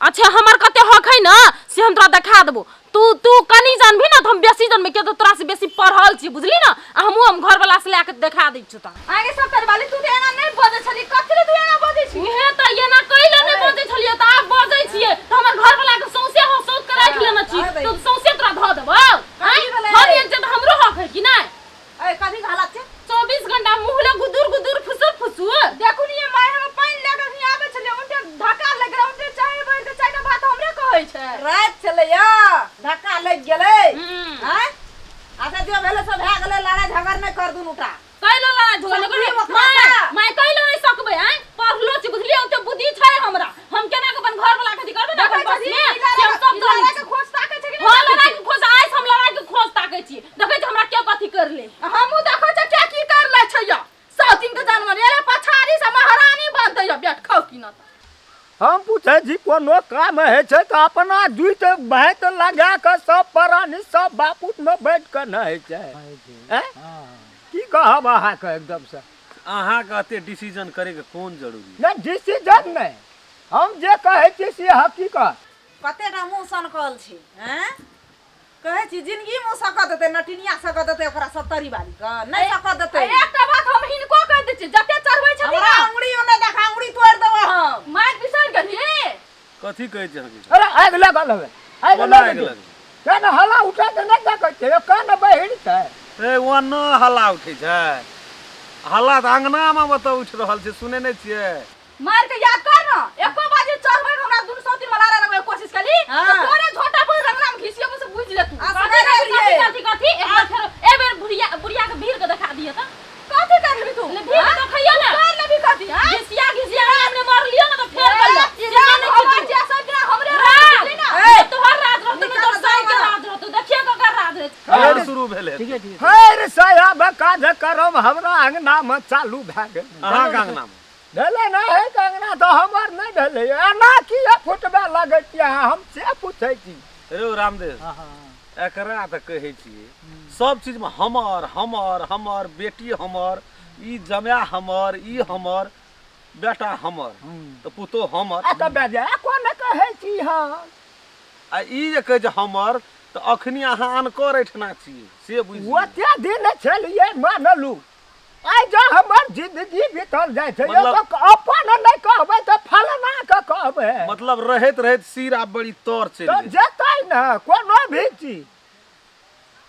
अच्छा हमर कते हक है ना से हम तोरा देखा देबो तू तू कनी जानबी ना तो हम बेसी जानबे किया तो तोरा से बेसी पढ़ल छी बुझली ना आ हमहूँ हम घर वाला से लए के देखा दै छियौ तोरा आगे सब तर वाली तू तऽ एना नहीं बजै छली कथी ले तू एना बजै छी उहे तऽ एना कैले नहि बजै छलियै तऽ आब बजै छियै तऽ हमर घर वाला के सौंसे हँसौत के राखि लेने छी तो सौंसे तोरा धऽ देबौ आँय? भेलै? हम एक जे तऽ हमरो हक है कि नहि ए कथी के हालत छै 24 घंटा मुँह लग गुदुर गुदुर फुसुर फुसुर देखू नी माय हम पानि लए कऽ अखनी आबै छलियै उनटे धक्का लागि गेलै उनटे चाय बढ़ि कऽ चारिटा बात हमरे कहै छै राति छलैया धक्का लागि गेलै आँय अच्छा जो भेलै सब भए गेलै लड़ाइ झगड़ नहि कर दुनू टा कैलो लड़ाइ झगड़ सकबी नहि ओकरा माय से? माय कैलो नहि सकबै आँय पढ़लो छी बुझलियै ओते बुद्धि छै हमरा हम केना के अपन घर वाला के अथी करबै ने अपन देखै बस छही, में ई लड़ाइ- से हम सब ई जानै लड़ाइ के छी। खोज ताकै छै कि हँ नहि ताकै लड़ाइ के खोज आइ से हम लड़ाइ के खोज ताकै छी देखै छी हमरा के कथी कर ले छै? हमहूँ देखै छियै के की कर लै छै यौ सौतीन के जानवर एले पछाड़ी से महारानी बनतै यौ बेट खाउ की न तऽ। हम पूछै छी कोनो काम होइ छै तऽ अपना जुइत भाइत लगा कऽ सब प्राणी सब बापुतमे बैठ कऽ ने होइ छै आँय? की कहब अहाँके एकदमसँ अहाँके एते डिसीजन करैके कोन जरूरी नहि डिसीजन नहि हम जे कहै छी से हकीकत कतेटा मुँह सनकल छै आँय कहै छी जिंदगी मे सकत देतै नटिनिया सकत देतै ओकरा सत्तरी वाली के नहि सकत देतै एकटा बात हम हिनको कहि दै छियै जते चढ़बै छथिन हमरा ना अंगुरी ओने देखा अंगुरी तोड़ि देबो हम मारि बिसरि गेलही कथी कहै छै अहाँके अरे आगि लगल हवे आगि कोना लगल आगि लगल? कान हल्ला उठा के नहि देखै छै कान बहिर छै ए ओना हल्ला उठै छै हल्ला तऽ अङ्गनामे ओतऽ उठि रहल छै सुनै नहि छियै मार के याद कर ना एको बाजी चढ़बै के हमरा दुनू सौतीन में लड़ाई लगबै के कोशिश कली हाँ। तो तोरे झोटा पर रंगना में घिसियो से बुझ ले तू आ कथी सुनै कथी रहियै। कथी कथी एक बेर फेरो ए बेर बुढ़िया बुढ़िया के भीड़ के देखा दिए तऽ कथी कर लेबी तू ले भीड़ के देखैयो ने कर लेबी कथी हां घिसिया घिसिया हमने मार लियो ना तऽ फेर कहियो ई राज हमर जे सब दिना हमरे राज बुझली ना ए, तोहर राज रहतो ने निकाल तोहर साई के जाओ। राज रहतो देखिए ककर राज रहै छै। फेर शुरू भेलै फेर साहब काज करब हमरा अंगनामे चालू भए गेल अहाँके अङ्गनामे भेलै ने हे के अंगना तऽ हमर नहि भेलै एना किए फुटबे लगै छियै अहाँ हम से पूछै छी रे रामदेव, एकरा तऽ कहै छियै सब चीजमे हमर हमर हमर बेटी, हमर ई जमाय, हमर ई, हमर बेटा, हमर तऽ पुतोह हमर। आ तऽ बेजा कोन कहै छी हम? आ ई जे कहै छै हमर, तऽ अखनी अहाँ अनकर एहिठिना छियै से बुझि लियौ। ओते दिन छलियै मानलू, आइ जँ हमर जिंदगी बीतल जाइ छै मतलब- तऽ अपन नहि कहबै तऽ फलना के कहबै। मतलब रहैत रहैत सिर आब बड़ी तर चलि तऽ गेल। जेतै ने कोनो भी चीज,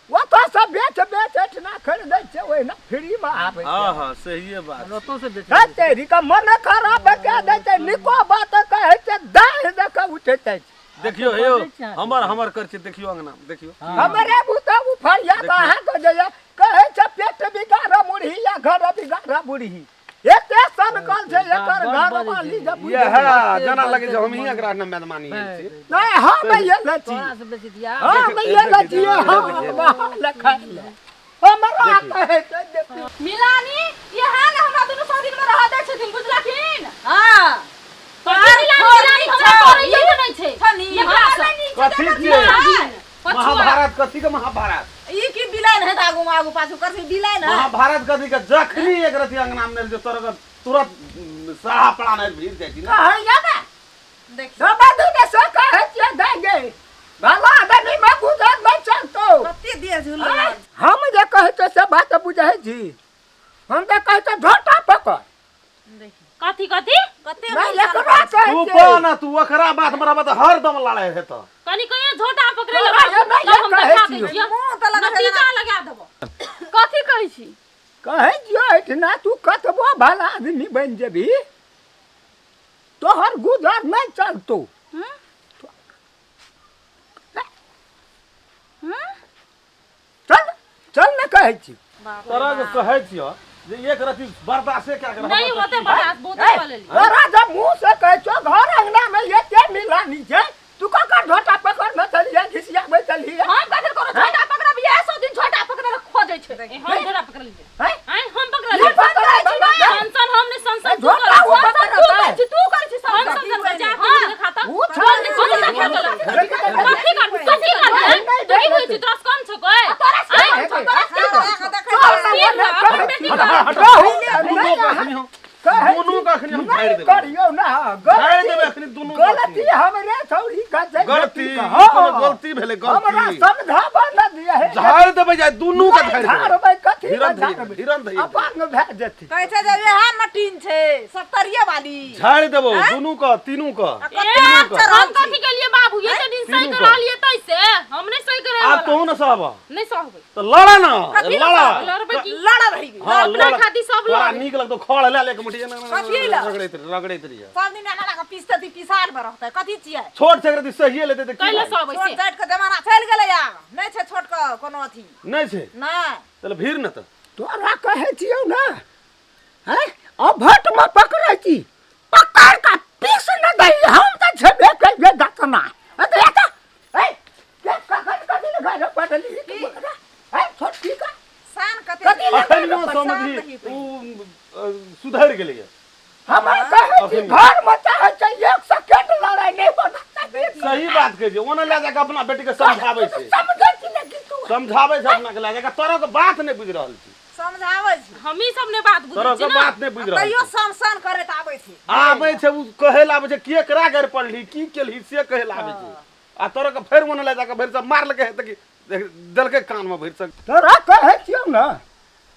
ओतऽ बेच बेच एहिठिना खरीदै छै, ओहिना फ्रीमे आबै छै। हँ हँ, सहिए बात छै। ओतौ से बेच है तेरी के मन खराब कए दै छै, निको बात कहै छै दाहि दऽ कऽ उठैत अछि। देखियौ हे यौ, बजै छै अहाँ। हमर हमर कर छियै, देखियौ अंगना मे, देखियौ। हमरे बुते उफरिया तऽ अहाँके जे यऽ, कहै छै पेट बिगाड़ मुरही या घर बिगाड़ मुरही, एते सनकल छै एकर बड़ घर बजै छै। वाली जे बुझै इएह जेना बजै लगै छै छै, हमही एकरा ने मेजबानी है, छी। नहि, हम एले छी। तोरा से बेसी दिया। हम एले छियै, हम बाहर खाइ लए हमरा कहै छै जे मिलानी इएह ने हमरा दुनू सौ दिन में रह दै छथिन, बुझलखिन? हाँ। कथी मिलानी मिलानी हमरा करैयो के नहि छै। एकरा से कथी छियै महाभारत? कथी के महाभारत? ई की बिलाइन है? आगू आगू पाछू कर बिलाइन है। महाभारत कथी के? जखनी एक रति अंगना मे जो तोर तुरंत साहा पड़ा नहीं भीड़ जाइ छी ने। कहैया ने देख समझ ने से कहै छियै दै गे, भला आदमी मे गुजर नहि चलतौ। कते देह झुलल। हम जे कहै छियै से बात बुझै छी? हम जे कहै छियै झोटा पकड़। कथी कथी? कते नहि मन एकरा चलतै। कहै तू छियै ना तू ओकरा बात हमरा बात हरदम लड़ाई हेतौ। कनी कहियो झोटा पकड़े तोरा लगा ये नहि तब हम कहै देखा दै छियौ। छियौ। मुँह तऽ लगै छै नतीजा लगा देबो। कथी कहै छी? कहै छियौ एहिठिना तू कतबो भला आदमी बनि जेबही, तोहर गुजर नहि चलतौ। चल चल ने कहै छी। तोरा के कहै छियौ जे एक रति बर्दाश्ते कए के नहीं रहबऽ। होते बर्दाश्त, बहुत ए, कऽ लेली। तोरा जब मुँह से कहै छियौ, घर अंगना मे एते मिलानी छै, तू ककर झोटा पकड़ने चलिए घिसियाबै चलिए? हम कथी कोनो झोटा पकड़ब? इएह सौ दिन झोटा पकड़े लए खोजै छै। ए, हम झोटा पकड़लियै? हैं? आँय, हम पकड़लियै? पकड़ै छी ना। सनसन हम नहि, सनसन तू झोटा करै ओ छी। पकड़तै। तू करै छी, तू करै छी। हम सब सनसन करै छी, हाँ। तू देखा तऽ। ओ छौ। कथी देखा तोरा? कथी करबी? कथी करबी? नहीं, नहीं, तू की नहीं, बुझै छी? तोरा से कम छौ कोइ? तोरा से आँय? कम छौ, तोरा से कम छौ। देखै सिर ना, अपन बेटी हट के। हट हट। रहू, दुनू नहि के अखनी हम कहै दुनू के अखनी हम नहि झाड़ि देबै। करियौ ना झाड़ि देबै गलती। अखनी दुनू के गलती अखनी। हमरे छौड़ी के छै। गलती के, हाँ। कोनो गलती भेलै? हमरा गलती समझाबऽ न दिअ हे। झाड़ि देबै जाय दुनू के नहि झाड़ि देबै। झाड़बै कथी हिरन के? धरि झाड़बै हिरन धरि अपांग भए जेतै। कहै छै जे इएह मटीन छै सत्तरिये वाली। झाड़ि देबौ दुनू के, तीनू के। ए, तीनू के। हम कथी केलियै बाबू? एते दिन सही तीनू के के। रहलियै तैसे हम नहि सही के आब तोहू ने सहब। नहि सहबै। तऽ लड़ ना, लड़। लड़बै की? लड़ब है। हाँ, अपना लड़। खातिर सब तोरा लड़ै। नीक लगतौ? खड़ ले ले के मुठी कथी लए? रगड़ैत रगड़ैत रहिए। सब दिन एना कऽ पीसते ती पिसार मे रहतै, कथी छियै? छोट छै एकरा सहिए लेतै तऽ की कैले भाई? सहबै छोट से? जाति के जमाना चलि गेलै, आब नहि छै छोट के कोनो अथी। नहि छै। नहि। चल भीड़ ने तऽ। तोरा कहै छियौ ने हैं, अभटमे पकड़ै छी, पकड़ कऽ पीस न दही। हम तऽ छेबे करियै दतना। अरे एतऽ, ए, के कखन कथी लए घर पड़ली है छोटकी का? शान कते कथी लए? अखनियो शान समझी नहीं उ सुधरि गेलैए। हमर कहै छी अखन- घरमे चाहै छै एक सेकेंड लड़ाइ नहि होना चाही। सही बात कहै छै, ओना लए जाके अपना बेटी के समझाबै छै। समझै छी ने कि तू समझाबै छै अपना के लए जाके, तोरा के बात नहि बुझि रहल छी। समझाबै छी। हमही सब नहि बात बुझै तोरा छी के ने। बात नहि बुझि रहल तैयो छी। सन करैत आबै छै। आबै छै, उ कहै लए आबै छै, केकरा गारि पढ़ली, की केलही से कहै लए आबै छै, आ तोरा के फेर ओना लए जाके भरि सब मारलकै तऽ की देलकै कानमे भरि सब। तोरा कहै छियौ ने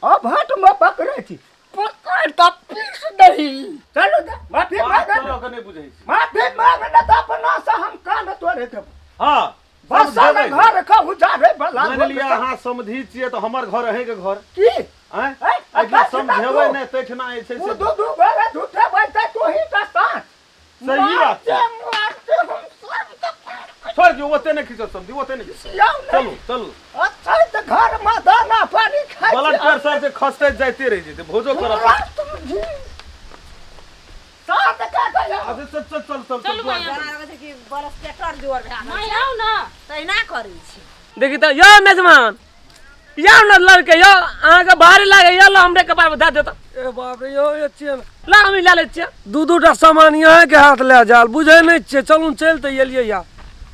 अभटमे पकड़ै छी, पकड़ कऽ पीस दही। चलू तऽ माफी बात मांग। तोरा के नहि बुझै छी। माफी मांग ने तऽ अपना से हम कान तोड़े देब। हँ, बसल समझेबै। घर के उजाड़े वाला। मानि लिअ अहाँ समझी छियै तऽ हमर घर अहींके घर की? आँय? ऐ, एहिठिना अच्छा, समझेबै तू- नहि तहिठिना जे छै ओ से दू दू गोरे झूठे बजतै, तू ही तऽ साँच। सही बात छै। मारते मारते हम सब तऽ छोड़ि दियौ, ओते नहि खींचत समझी, ओते नहि खींचत। सियाउ नहि। चलू चलू। अच्छा तऽ घर में दाना पानी खाइ ब्लड छी। प्रेशर जे खसते जाइते रहि जेतै, भोजो करऽ हमरा तुझी साँझ के गया। अच्छा, चल चल चल चल। चलू चल। माया। जेना लगै छै कि बरस ट्रैक्टर जोर भए गेल। माय, आउ ने। तहिना करै छी। देखी तऽ यौ मेजमान, यौ ने लड़के यौ, अहाँके भारी लागै यौ, ल हमरे कपार पर दए देत। ए बाप रे, यौ ये छियै ने। ल हम लए लै छियै। दू दू टा सामान अहाँके हाथ लए जायल बुझै नहि छियै। चलू, चलि तऽ एलियै या।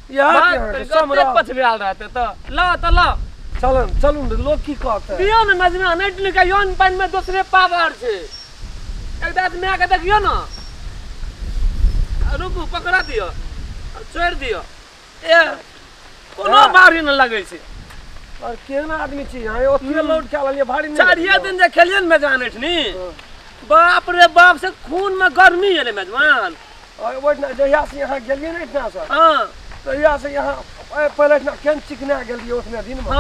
इएह छै अहाँके समरत। पछबेल रहते तऽ ल तऽ ल। चलू चलू ने, लोक की कहतै? दियौ ने मजमा नहि लिखा यौन पानि में दोसरे पावर छै। एक दाँत माय के देखियौ ने। रुकू, पकड़ा दियौ, छोड़ि दियौ। ए कोनो भारी नहि लगै छै। और केहन आदमी छी अहाँ, ओते लोड कए लेलियै, भारी नहि? चारिये दिन जे खेलियै ने मेजबान एठनी, बाप रे बाप, से खून में गर्मी एलै मेजबान। और ओहिठिना जहिया से यहाँ गेलियै ने एहिठिना से, तहिया से यहाँ पहिले एहिठिना केहन चिकना गेलियै ओतने दिन में।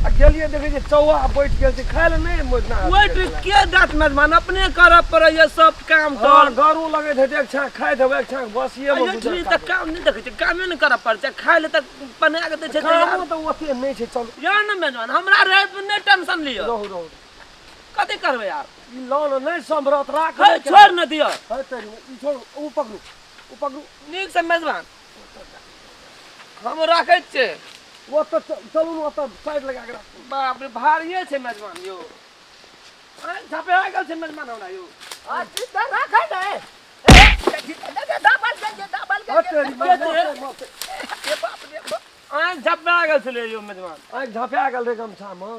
आ गेलियै देखै छियै चौआ बैठ गेल छै, खाय लए नहि ओहिठिना। ओहि के दाँत मेजबान अपने करऽ पड़ैया सब काम। तऽ गरू लगैत हेतै, एक छाँक खाइत हेबै, एक छाँक बसिए मे गुजर। एहिठिनी तऽ काम नहि देखै छियै, कामे नहि करऽ पड़ै छै, खाय लए तऽ बना कऽ दै छै। कामो तऽ ओते नहि छै, चलू। यौ ने मेजबान, हमरा रहै नहि टेंशन लिअ। रहू रहू। कथी करबै आब? ई लऽ नहि सम्भरत, राख। है, छोड़ि ने दिअ। है तेरी, ई छोड़ू, ओ पकड़ू, ओ पकड़ू। नीक से मेजबान, हम राखै छियै। ओतऽ चलू ने, ओतऽ साइड लगा के राखू। बाप रे, भारिये छै मेजबान यौ। झपा गेल छै मेजबान हमरा यौ। राखै ने। आँखि झपा गेल छलै यौ मेजबान। आँखि झपा गेल रहै गमछामे।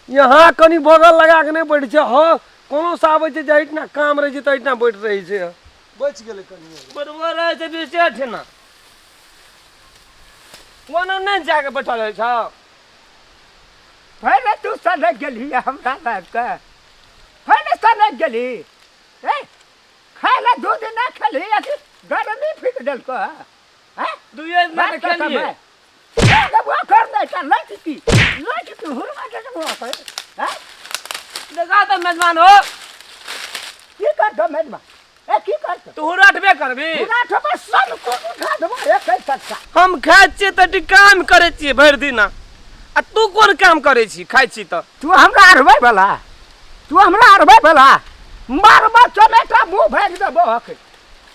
यहाँ कनि बगल लगा के नहि बैठ छै। हँ, कोनो से आबै छै जे एहिठिना काम रहै छै तऽ एहिठिना बैठ रहै छै। बचि गेलै कनि। बरोबर रहै छै बीचे ठेना, कोनो नहि जाके बैठल रहै छौ। फेर तू सनक गेलही हमरा लाबिके, फेर सनक गेलही। ए खाय लए दूध नहि खेलही, अथी गर्मी फूकि देलकौ हैं? दुइए दिन तऽ खेलियै। देखा तऽ मेजबान हो। की करतो मेजबान? ए की करतो? तू रटबे करबी? रटबे, सब को उठा देबो एक सट्टा। हम खाइ छियै तऽ काम करै छियै भरि दिन, आ तू कोन काम करै छी? खाइ छी तऽ तू हमरा अरबै वाला, तू हमरा अरबै वाला। मारबा चमेटा, मुँह भागि देबो। हक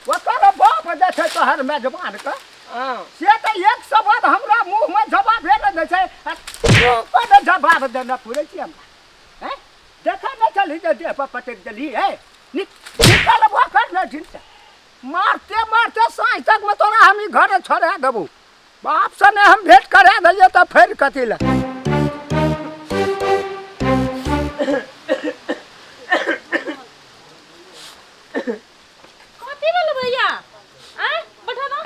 ओकर बाप जे छै तोहर मेजबान के, से तऽ एक शब्द हमरा मुँहमे जवाबे नहि दै छै। आ तू कोन जवाब देने पुरै छी हमरा? हैं, देखै नहि छलही जे देह पर पटकि देलही? हे, निकलबो कर ने ढिलसँ, मारते मारते साँझ तकमे तोरा हम ई घर छोड़ा देबौ। बापसँ नहि हम भेंट करा देलियै तऽ फेर कथी लए? कथी भेल भैया? आँय, बैठा दो।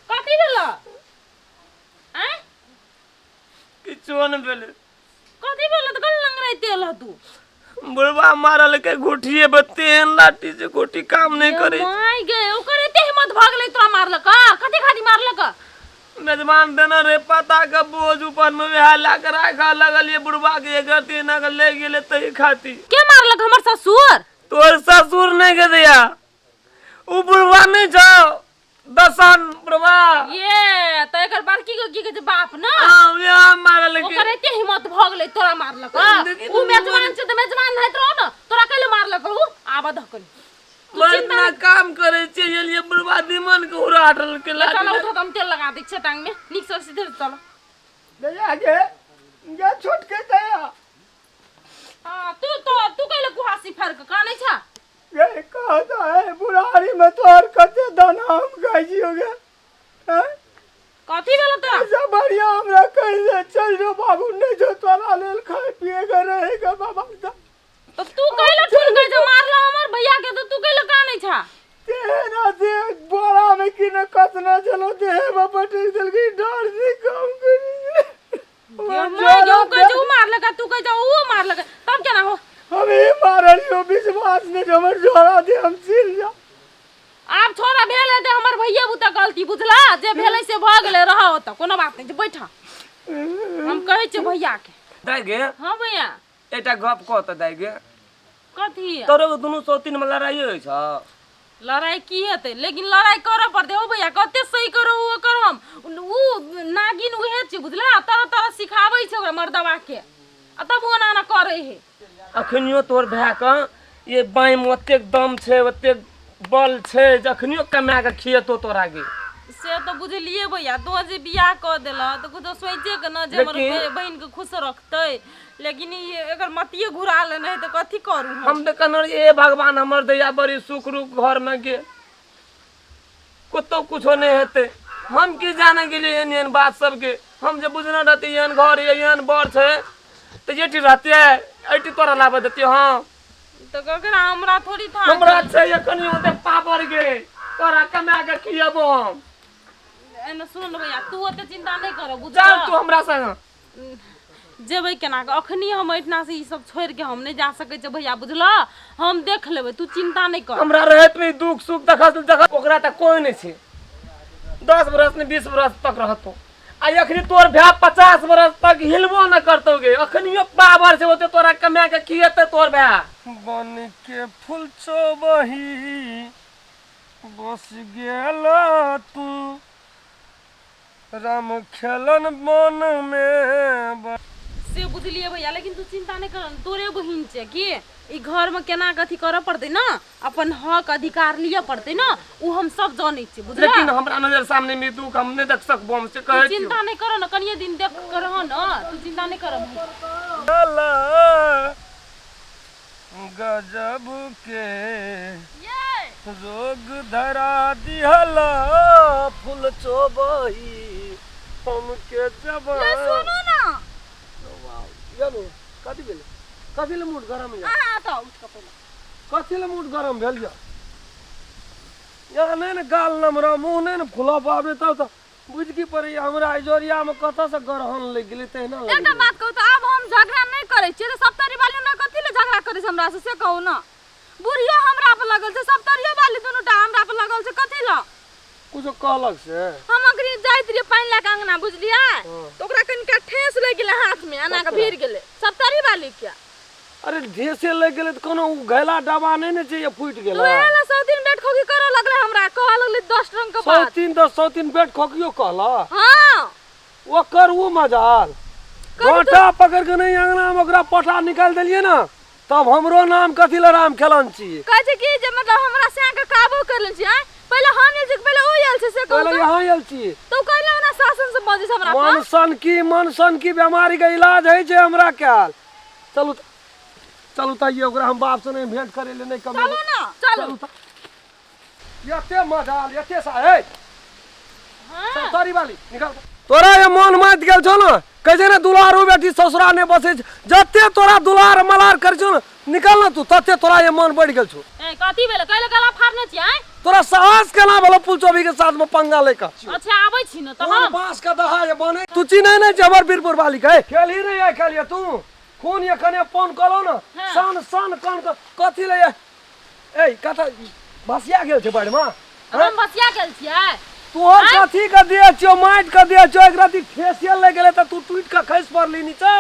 कथी भेल? आँय? किछो नहि भेलै। कथी भेल तऽ कल लंगड़ाइते एलह तू? बुढ़वा मारल के घुटिए पर तेहन लाठी से गोटी काम नहीं करे। माय गे, ओकर एते हिम्मत भऽ गेलै तोरा मारलक? कथी खातिर मारलक? मेजबान देने रे पता के बोझ ऊपर में, वएह ला के राखऽ लगलिए बुढ़वा के, एक रत्ती ना के ले गेले तही खातिर। के मारलक? हमर ससुर? तोर ससुर नहीं के दिया, उ बुढ़वा नहीं छौ दसन बुढ़वा। ये तऽ एकर बड़की के की कहै छै बाप न? हाँ, वएह मारल के। ओकर एते हिम्मत भऽ गेलै तोरा मारलक? देखी उ मेजबान छै तऽ मेजबान होइत रहो ने, तोरा कैले मारलक उ? आबऽ धकल। मरना काम करे छियै, ये लिए बुढ़वा दिमन के उड़ा के लाठी। चल उठो, हम तेल लगा दै छियै टांग में, नीक से सीधे चल। दैया गे, गे छोटके दैया। हाँ, तू तो तू कैले कुहासी फाड़ के कानै छा? गे कहता है बुढ़ारी में तोहर कते दाना हम खाइ छियो गे, हैं? कथी भेल तोरा? ऐसा बढ़िया हमरा कहि दे, चल जो बाबू, नहीं जो तोरा लेल खाए पिए के रहेगा बाबा। तो तू कैले ठुन के जे मारला हमर भैया के, तो तू कैले कानै छा? तेरा देह बोरा में कि न कतना चलो, देह में पटक देलकै, डर से काम करी। गे माय गे, उ कहै छै उ मारलक आ तू कहै छै उ मारलक, तब केना हो? हम ही मारल यो, विश्वास नहीं जो हमर झोरा दे हम चिल जा। आब छोड़ा, भेल हेतै हमर भैया बुता गलती, बुझला? जे भेलै से भऽ गेलै, रह ओतऽ, कोनो बात नहि छै, बैठ, हम कहै छियै भैया के। दाइ गे। हाँ भैया। एकटा गप कह तऽ दाइ गे। कथी? तोरो दुनू सौतीन में लड़ाई होइ छौ? लड़ाई की हेतै, लेकिन लड़ाई करऽ पड़तै ओ भैया। कते सही करो ओकर, हम उ नागिन उहे छै, बुझला? तरह तरह सिखाबै छै ओकरा मर्दबा के, आ तब ओना ओना करै है। अखनियो तोर भाय के ये बाँहि में ओतेक दम छै, ओतेक बल छै, जखनियो कमा के खियेतो तोरा गे। से तऽ बुझलियै भैया, तोँ जे बियाह कऽ देलह तऽ कुछो सोचि के न जे हमर बहिन के खुश रखतै, लेकिन ई एकर मतिये घुरा लेने है तऽ कथी करू हम? हम तऽ कहने रहियै, हे भगवान, हमर दैया बड़ी सुख रूप घर में गे। कतौ कुछो नहि हेतै। हम की जाने गेलियै एहन एहन बात सबके। हम जे बुझने रहती एहन घर ये एहन बर छै तऽ एठी रहतियै, एठी तोरा लाबऽ देतियै हम। तऽ ककरा हमरा थोड़ी था हमरा छै एखन ओते पावर गे, तोरा कमा के खियेबो हम। एने सुन ने भैया, तू ओते चिंता नहि कर, बुझल? चल तू हमरा संग। जेबै केना कऽ? अखनी हम एहिठिना से ई सब छोड़ि के हम नहि जा सकै छियै भैया, बुझल? हम देख लेबै, तू चिंता नहि कर। हमरा रहैत में दुख सुख देखत देखत ओकरा तऽ कोई नहि छै। 10 बरस नहि 20 बरस तक रहतो, आ अखनी तोर भाय 50 बरस तक हिलबो न करतौ गे। अखनियो पावर छै ओते, तोरा कमा के खियेतै तोर भाय। बन के फूल चोबही बस गेल तू राम खेलन मन में। से बुझलिए भैया, लेकिन तू चिंता नहीं कर, तोरे बहिन छै की ई घर में केना कथी करऽ पड़तै ना, अपन हक अधिकार लिअ पड़तै ना, उ हम सब जानै छियै, बुझला? लेकिन हमरा नजर सामने में दुख हम नहीं देख सकबो, हम से तू कहै छियौ। चिंता नहीं कर ना, कनिए दिन देख कर रह ना, तू चिंता नहीं कर। गजब के ये रोग धरा दिहला फूल चोबही हमके जब। ले सुनू ना। चलू, कथी भेलै? कथी ले मूड गरम यऽ? अहाँ तऽ उठ कऽ पहिले। कथी ले मूड गरम भेल यऽ? यहाँ नहि ने गाल नमरा, मुँह नहि ने फुला पाबे, तब तऽ बुझि की पड़ैया हमरा इजोरियामे कतऽसँ ग्रहण लागि गेलै तहिना लागि एकटा गेलै। बात कहू तऽ, आब हम झगड़ा नहि करै छियै तऽ सप्तरी वाली हमरा कथी ले झगड़ा करै छै हमरा से, से कहू ने। बुढ़ियो हमरा पर लगल छै, सप्तरियो वाली दुनूटा हमरा पर लगल छै, कथी लए? कुछो कहलक से? हम अखनी जाइत रहियै पानि लए कऽ अंगना, बुझलियै, तऽ ओकरा कनिका ठेस लागि गेलै हाथमे, एना कऽ भिड़ गेलै सप्तरी वाली के। अरे ढेसे लागि गेलै तऽ कोनो ओ घैला डबा नहि ने छै जे फूटि गेलै। उएह लए 100 दिन बेट खोकी करऽ लगलै, हमरा कहऽ लगलै 10 रंग के बात। 100 दिन तऽ 100 दिन बेट खोकियो कहलक? हाँ। ओकर ओ मजाल गोटा पकड़ के नहीं अंगना में ओकरा पटा निकालि देलियै ने, तब हमरो नाम कथी लए राम खेलन छी। कहै छै कि जे मतलब हमरा सैं के काबू कर लेल छी। आँय, पहिले हम आयल छी कि पहिले ओ आयल छै, से कहू पहिले तऽ। यहाँ आयल छी। तऽ ओ कहले हमरा शासन से बजै छै हमरा पर। मन सन की बीमारी के इलाज होइ छै हमरा ख्याल। चलू तऽ, चलू तऽ, ये ओकरा हम बाप से नहीं भेंट करे ले नहीं कमेबै। चलू ने, चलू। चलू तऽ। एते मजाल एते सा ए सौतारी वाली निकाल। तोरा ये मन माति गेल छौ ने, कहै छै ने दुलारू बेटी ससुरा नहि बसै छै, जते तोरा दुलार मलार करै छौ ने, निकल ने तू, तते तोरा ये मन बढ़ि गेल छौ। ए कथी भेलै? कैले गला फाड़ने छी? आँय, तोरा साहस केना भेलौ पुलचोभी के साथ में पंगा लेके? अच्छा आबै छी ने तऽ कोन हम बांस के दहा ये बने तू चिन्है नहि छै हमर बीरपुर वाली के। खेलही नहि आइ काल्हि ये तू खून ये कने फोन कलौ ने। सन सन कन के कथी ले ये ए कथा बसिया गेल छै बाढ़ि में। हम बसिया गेल छियै? तोहर कथी के देह छियौ? माटि के देह छियौ। एक राति फेसियल लागि गेलै तऽ तू टूटि के खसि पड़ली नीचा।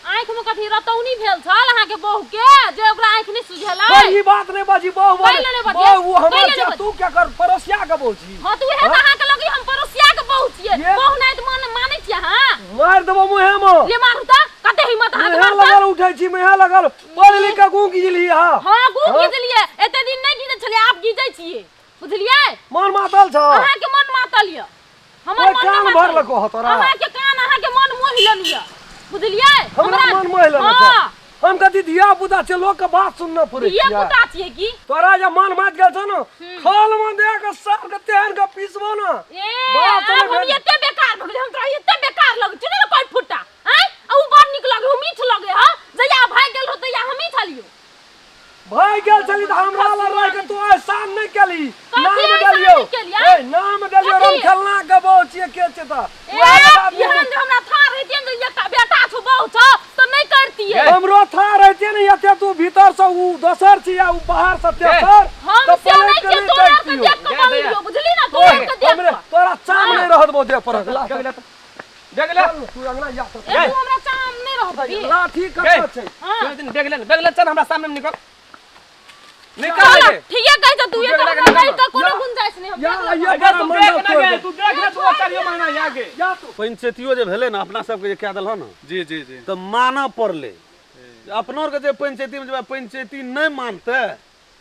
आँखि में कथी रतौनी भेल छल अहाँके बहू के जे ओकरा आँखि नहि सुझेलै? पर ई बात नहि बाजी, बहु कैले नहि बजियै? बहु हमर कैले नहि छै, बजियै? तू क्या कर पड़ोसिया के बहु छी? हाँ तऽ उएह तऽ अहाँके लगी हम पड़ोसिया के बहू छियै। ये? बहू नहि तऽ मानै छियै अहाँ? मारि देबो मुँहे मे। ले मारू तऽ, कते हिम्मत अहाँके मुँहे मारता? लगल उठै छी, मुँहे लगल पढ़ लिख के गूँ गिजली हा। हाँ गू गीजलियै, एते दिन नहि गीजै छलियै, आब गीजै छियै, बुझलियै? मन मातल छौ? अहाँके मन मातल यऽ, हमर ओइ मन कान नहि मातल। भरलको हँ तोरा? अहाँके कान अहाँके मन मोहि लेने यऽ, बुझलियै? हमरा मन मोहि लेने छौ? हाँ। हम कथी धिया पुता छै लोक के बात सुनने पड़ै धिया छियै? पुता छियै की? तोरा जे मन मात गेल छौ ने, खल में दे के सर के तेहन के पीसबो ने। ए बात आब नहि हम भेल। एते बेकार भऽ गेलियै, हम तोरा एते बेकार लगै छै ने कोइ फुट्टा? आँय, आ उ बड़ नीक लगे, उ मीठ लगे। हँ, जहिया भागि गेल रहो तहिया हमही छलियौ। भागि गेल छली तऽ हमरा लग रहि के तू एहसान नहि केली। कथी नाम एहसान देलियौ नहि केलियै? ए नाम देलियौ कथी? राम खेलना के बहु छियै के छै तऽ ए उएह बात एहन नहि। जे हमरा था रहितियै ने जे एकटा बेटा छौ बहु छौ तऽ नहि करतियै। हमरो था रहितियै ने एते तू भीतर से उ दोसर छी आ उ बाहर से तेसर, हम तऽ से पलटि नहि के छियै, नहि तोरा आरके तकितियौ। देख कऽ बदलियौ, बुझली ने, तोरा आरके देख हमरे कऽ। तोरा चाम नहि रहत बहु देह पर। देख ले। चल तू अंगना या तऽ। ए तू हमरा चाम नहि रहत अभी। लाठी कतऽ छै? हाँ। दिन देख ले, देख ले, चल हमरा सामने में निकल, निकल चल रे। ठीके कहै छौ तू, तू एतऽ देख ले, हमरा निकल। रहि कऽ कोनो या- गुंजाइश नहि, हम या देख लेबै। ये अरे बड़ा तू मंडप देख ना तोड़ गे, दे। तू देख ले, तू चारियो महीना यहाँ के। या तू पंचायतियो जे भेलै ने अपना सबके जे कए देलह ने। जी जी जी। तऽ मानऽ पड़लै अपनो आरके जे पंचायतीमे जेबै, पंचायती नहि मानतै।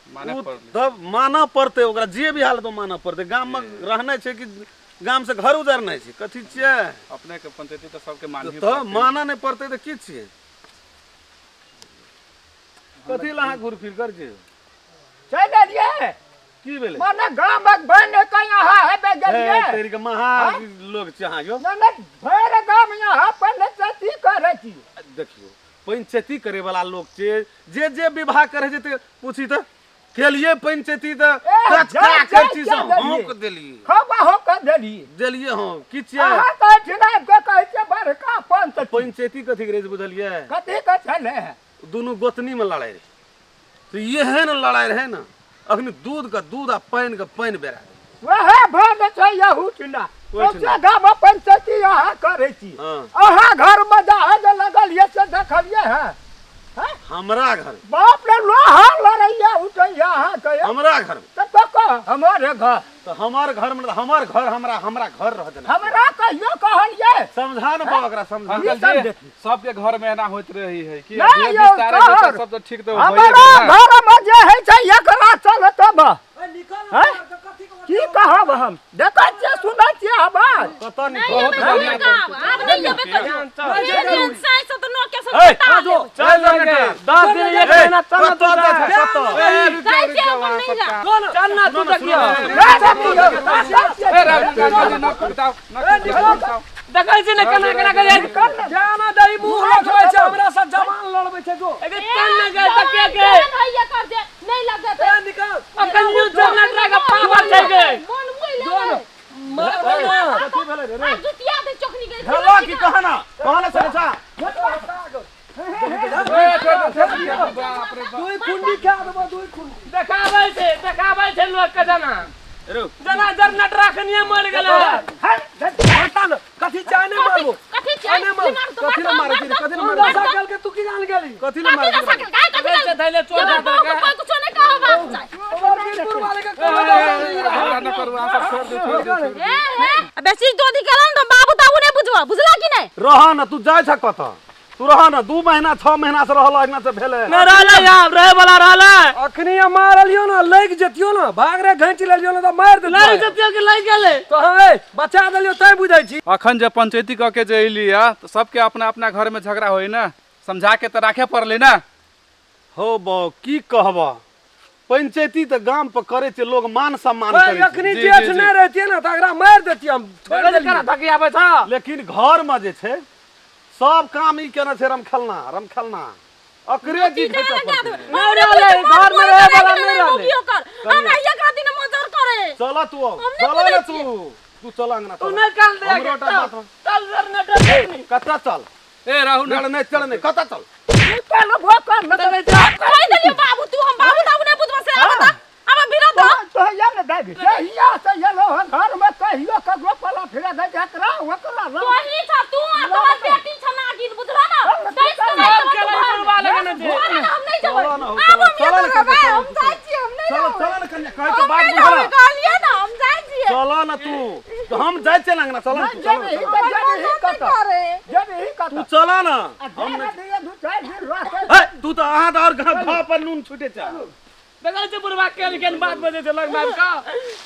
मानऽ ओ पड़लै। तब मानऽ पड़तै ओकरा, जे भी हालत मानऽ पड़तै। गाममे रहनाइ छै कि गामसँ घर उजारनाइ छै, कथी छियै? अपने के पंचायती तऽ सबके मानही तऽ पड़तै। मानऽ नहि पड़तै तऽ की छियै? कथी लए अहाँ घूर फिर कर छियै? चलि एलियै। की भेलै? माने गामक बनि के यहाँ हेबे गेलियै। हे, तेरी के महा लोग छी अहाँ यौ। नहि नहि, भरि गाम यहाँ पंचायती करै छी। देखियौ, पंचायती करे वाला लोग छै, जे जे विवाह करे छै ते पूछी तऽ केलिए पंचायती तऽ ए, कचका जा, जा, कैची से जा देलियै। हौंक देलिए। खबा हो के देलियै। देलिए हँ की छियै? अहाँ कहै छी ने आबि के कहै छियै बड़का पंच। पंचायती कथी के रहै छै बुझलियै? कथी के छलै हे? दुनू गोतनी में लड़ाई रहे, तऽ एहन लड़ाई रहे ने अखनी दूध के दूध आ पानि के पानि बेरा गेलै। वएह भऽ छै यहू ठिना। ओहिठिना। सौंसे गाम पंचायती अहाँ करै छी। हँ। अहाँ घर मे जा जे लगल ये से देखलियै हँ? हँ? हमरा घर बाप रे, लोहा लड़ैया उठैया अहाँके। हमरा घर तऽ ककऽ हमारे घर तऽ हमर घर में हमर घर हमरा हमरा घर रह देना। हमरा कहियो कहलियै? समझा न बाबा ओकरा, समझा। अंकल ई सब जी, देखी। सबके घर में एना होइत रही है कि नहीं जे यौ, विस्तारे छै सर। सब तऽ ठीक तऽ भइए हमरा गेल ना। घर में जे होइ छै एकरा चलतब। हैं? की कहब हम? देखै छियै, सुनै छियै आवाज। कतऽ नहीं निकल? बहुत एबै बढ़िया कहियो गाम, आब नहीं एबै कहियो। ढेर दिन साँझ से तऽ नौ के सब ए, सुता लेब। चल गे, 10 दिन एक महीना चल ना तू। कतऽ जाइ छै, जा। कतऽ? ए, रुक जाइ जाउ, रुक छियै, जाउ अपन अहाँ नहीं सब जा। का। चल ना तू देखियो। ए, राजू, राजू, न कुदाउ, न कुदाउ, कुदाउ। देखै छी ने केना केना करै छै। जाना दही मुँह लगबै छै हमरा से, जवान लड़बै छै जो। एगे चल ना गे, तकिया के। जवान होइए कर जे, नहीं लगत। ए निकल। अखन न्यूज चैनल के पावर छै गे। मन मुइ लेबै। मारबै ना। कथी भेलै रे? आ जुतिया दे चोखनी के। भेला की? कहना कहना समझा। ए, छोड़ दे, छोड़ दे, बाप रे बाप। दुई खुंडी खा देबो, दुई खुंडी। देखाबै छै, देखाबै छै लोक के जना। रो जना जरनट राखनिये मरि गेलै। हटा न, कथी चाय नहीं मारबो? कथी छै? नहीं मारबो। मार तो कथी ले मार मारै छी रे? कथी ले मुंडा मारै छी? साकल के तू की जान गेली? कथी ले मारै छी रे? काय कथी देखै छै धैले चोर जब दऽ बाबू देलकै। कोई कुछो नहीं कहब आप चाहे। और वीरपुर वाले के कोनो दशा नहीं रहा। झगड़ा न करू अहाँ सब, छोड़ दे, छोड़ दे, छोड़ दे। ए ए बेसी दोदी गेलन त बाबू ताबू नहीं बुझबो, बुझला कि नहीं? रह न तू, जाइ छ कतऽ तू? रह न, 2 महीना 6 महीना से रहल अहिना से भेलै। नहि रहलै, आब रहै वाला रहलै। अखनी हम मारलियो ना, लग जतियो ना, भाग रे घैंच लेलियो ना तऽ मारि देतियो। लागि जतियो कि लागि गेलै? तो हम ए बचा देलियो तैं बुझै छी। अखन जे पंचायती कऽ के जे अयली है तऽ सबके अपना अपना घर में झगड़ा होय ना, समझा के तऽ राखे पड़लै ना। हो बौ, की कहब, पंचायती तऽ गाम पर करै छै लोग, मान सम्मान ओए, करै छै। अखनी जी, जेठ जी, जी। नहि रहतियै ना तऽ एकरा मारि देतियै, हम छोड़ि देखै छी देलियै। केना धकियाबै छ। लेकिन घर में जे छै सब काम ई केने छै रमखेलना, रमखेलना अकरे जी घैचऽ पड़तै। नहि रहलै, घर में रहै वाला नहि रहलै। हमरा एक राति ने मजर करे। चल तू आउ, हम नहि चल ने बुझै तू, तू चल अंगना। तू चल नहि चल दे। हमरो टा बात। चल जरनट राखनी। कतऽ चल? ए राहुल, चल नहि, चल नहि, कतऽ चल? निकल भोकर न देखै छै। कहि देलियो बाबू तू, हम बाबू ताबू नहीं बुझबो से आब त आब विरोध। तो या ने दाबी जहिया से एलो हन घर में कहियो ककरो पला फिरा दे, एकरा ओकरा तू ही छ, तू आ तोहर बेटी छ नागिन, बुझला ना? दैस के नहीं सब तोहर के घर में। बुढ़वा लगने छै। घर में हम नहीं जेबै। चल ना हो, आब हम चल ना एतऽ कन्या, रहबै, चल, हम जाइ छियै, हम नहीं चल रहबै। चल ने कन्या, कहै हम बात नहीं बुझल। रहबै, कहलियै ना हम जाइ छियै। चल न तू, तो हम जाइ छियै अंगना, चल न तू, चल न, जेबही चल न। तऽ जेबही नहीं कतऽ? करे। जेबही तू कतऽ? चल न। आ हम जे नहि दिए दू चारि दिन रहतै। हे, तू तऽ अहाँ तऽ आओर घाव पर नून छुटे छै। देखै छै बुढ़वा केहन केहन बात बजै छै लग में आबि कऽ।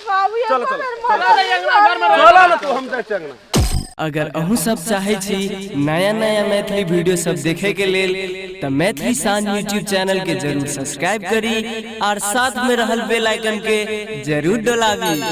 बाबू चल, एको चल, बेर चल। मजर चल अंगना घर में रहै। चल न तू, हम जाइ छियै अंगना। अगर अहूँ सब चाहै छी नया नया मैथिली वीडियो सब देखे के लेल तऽ मैथिली शान यूट्यूब चैनल के जरूर सब्सक्राइब करी और साथ में रहल बेल आइकन के जरूर डोलाबी।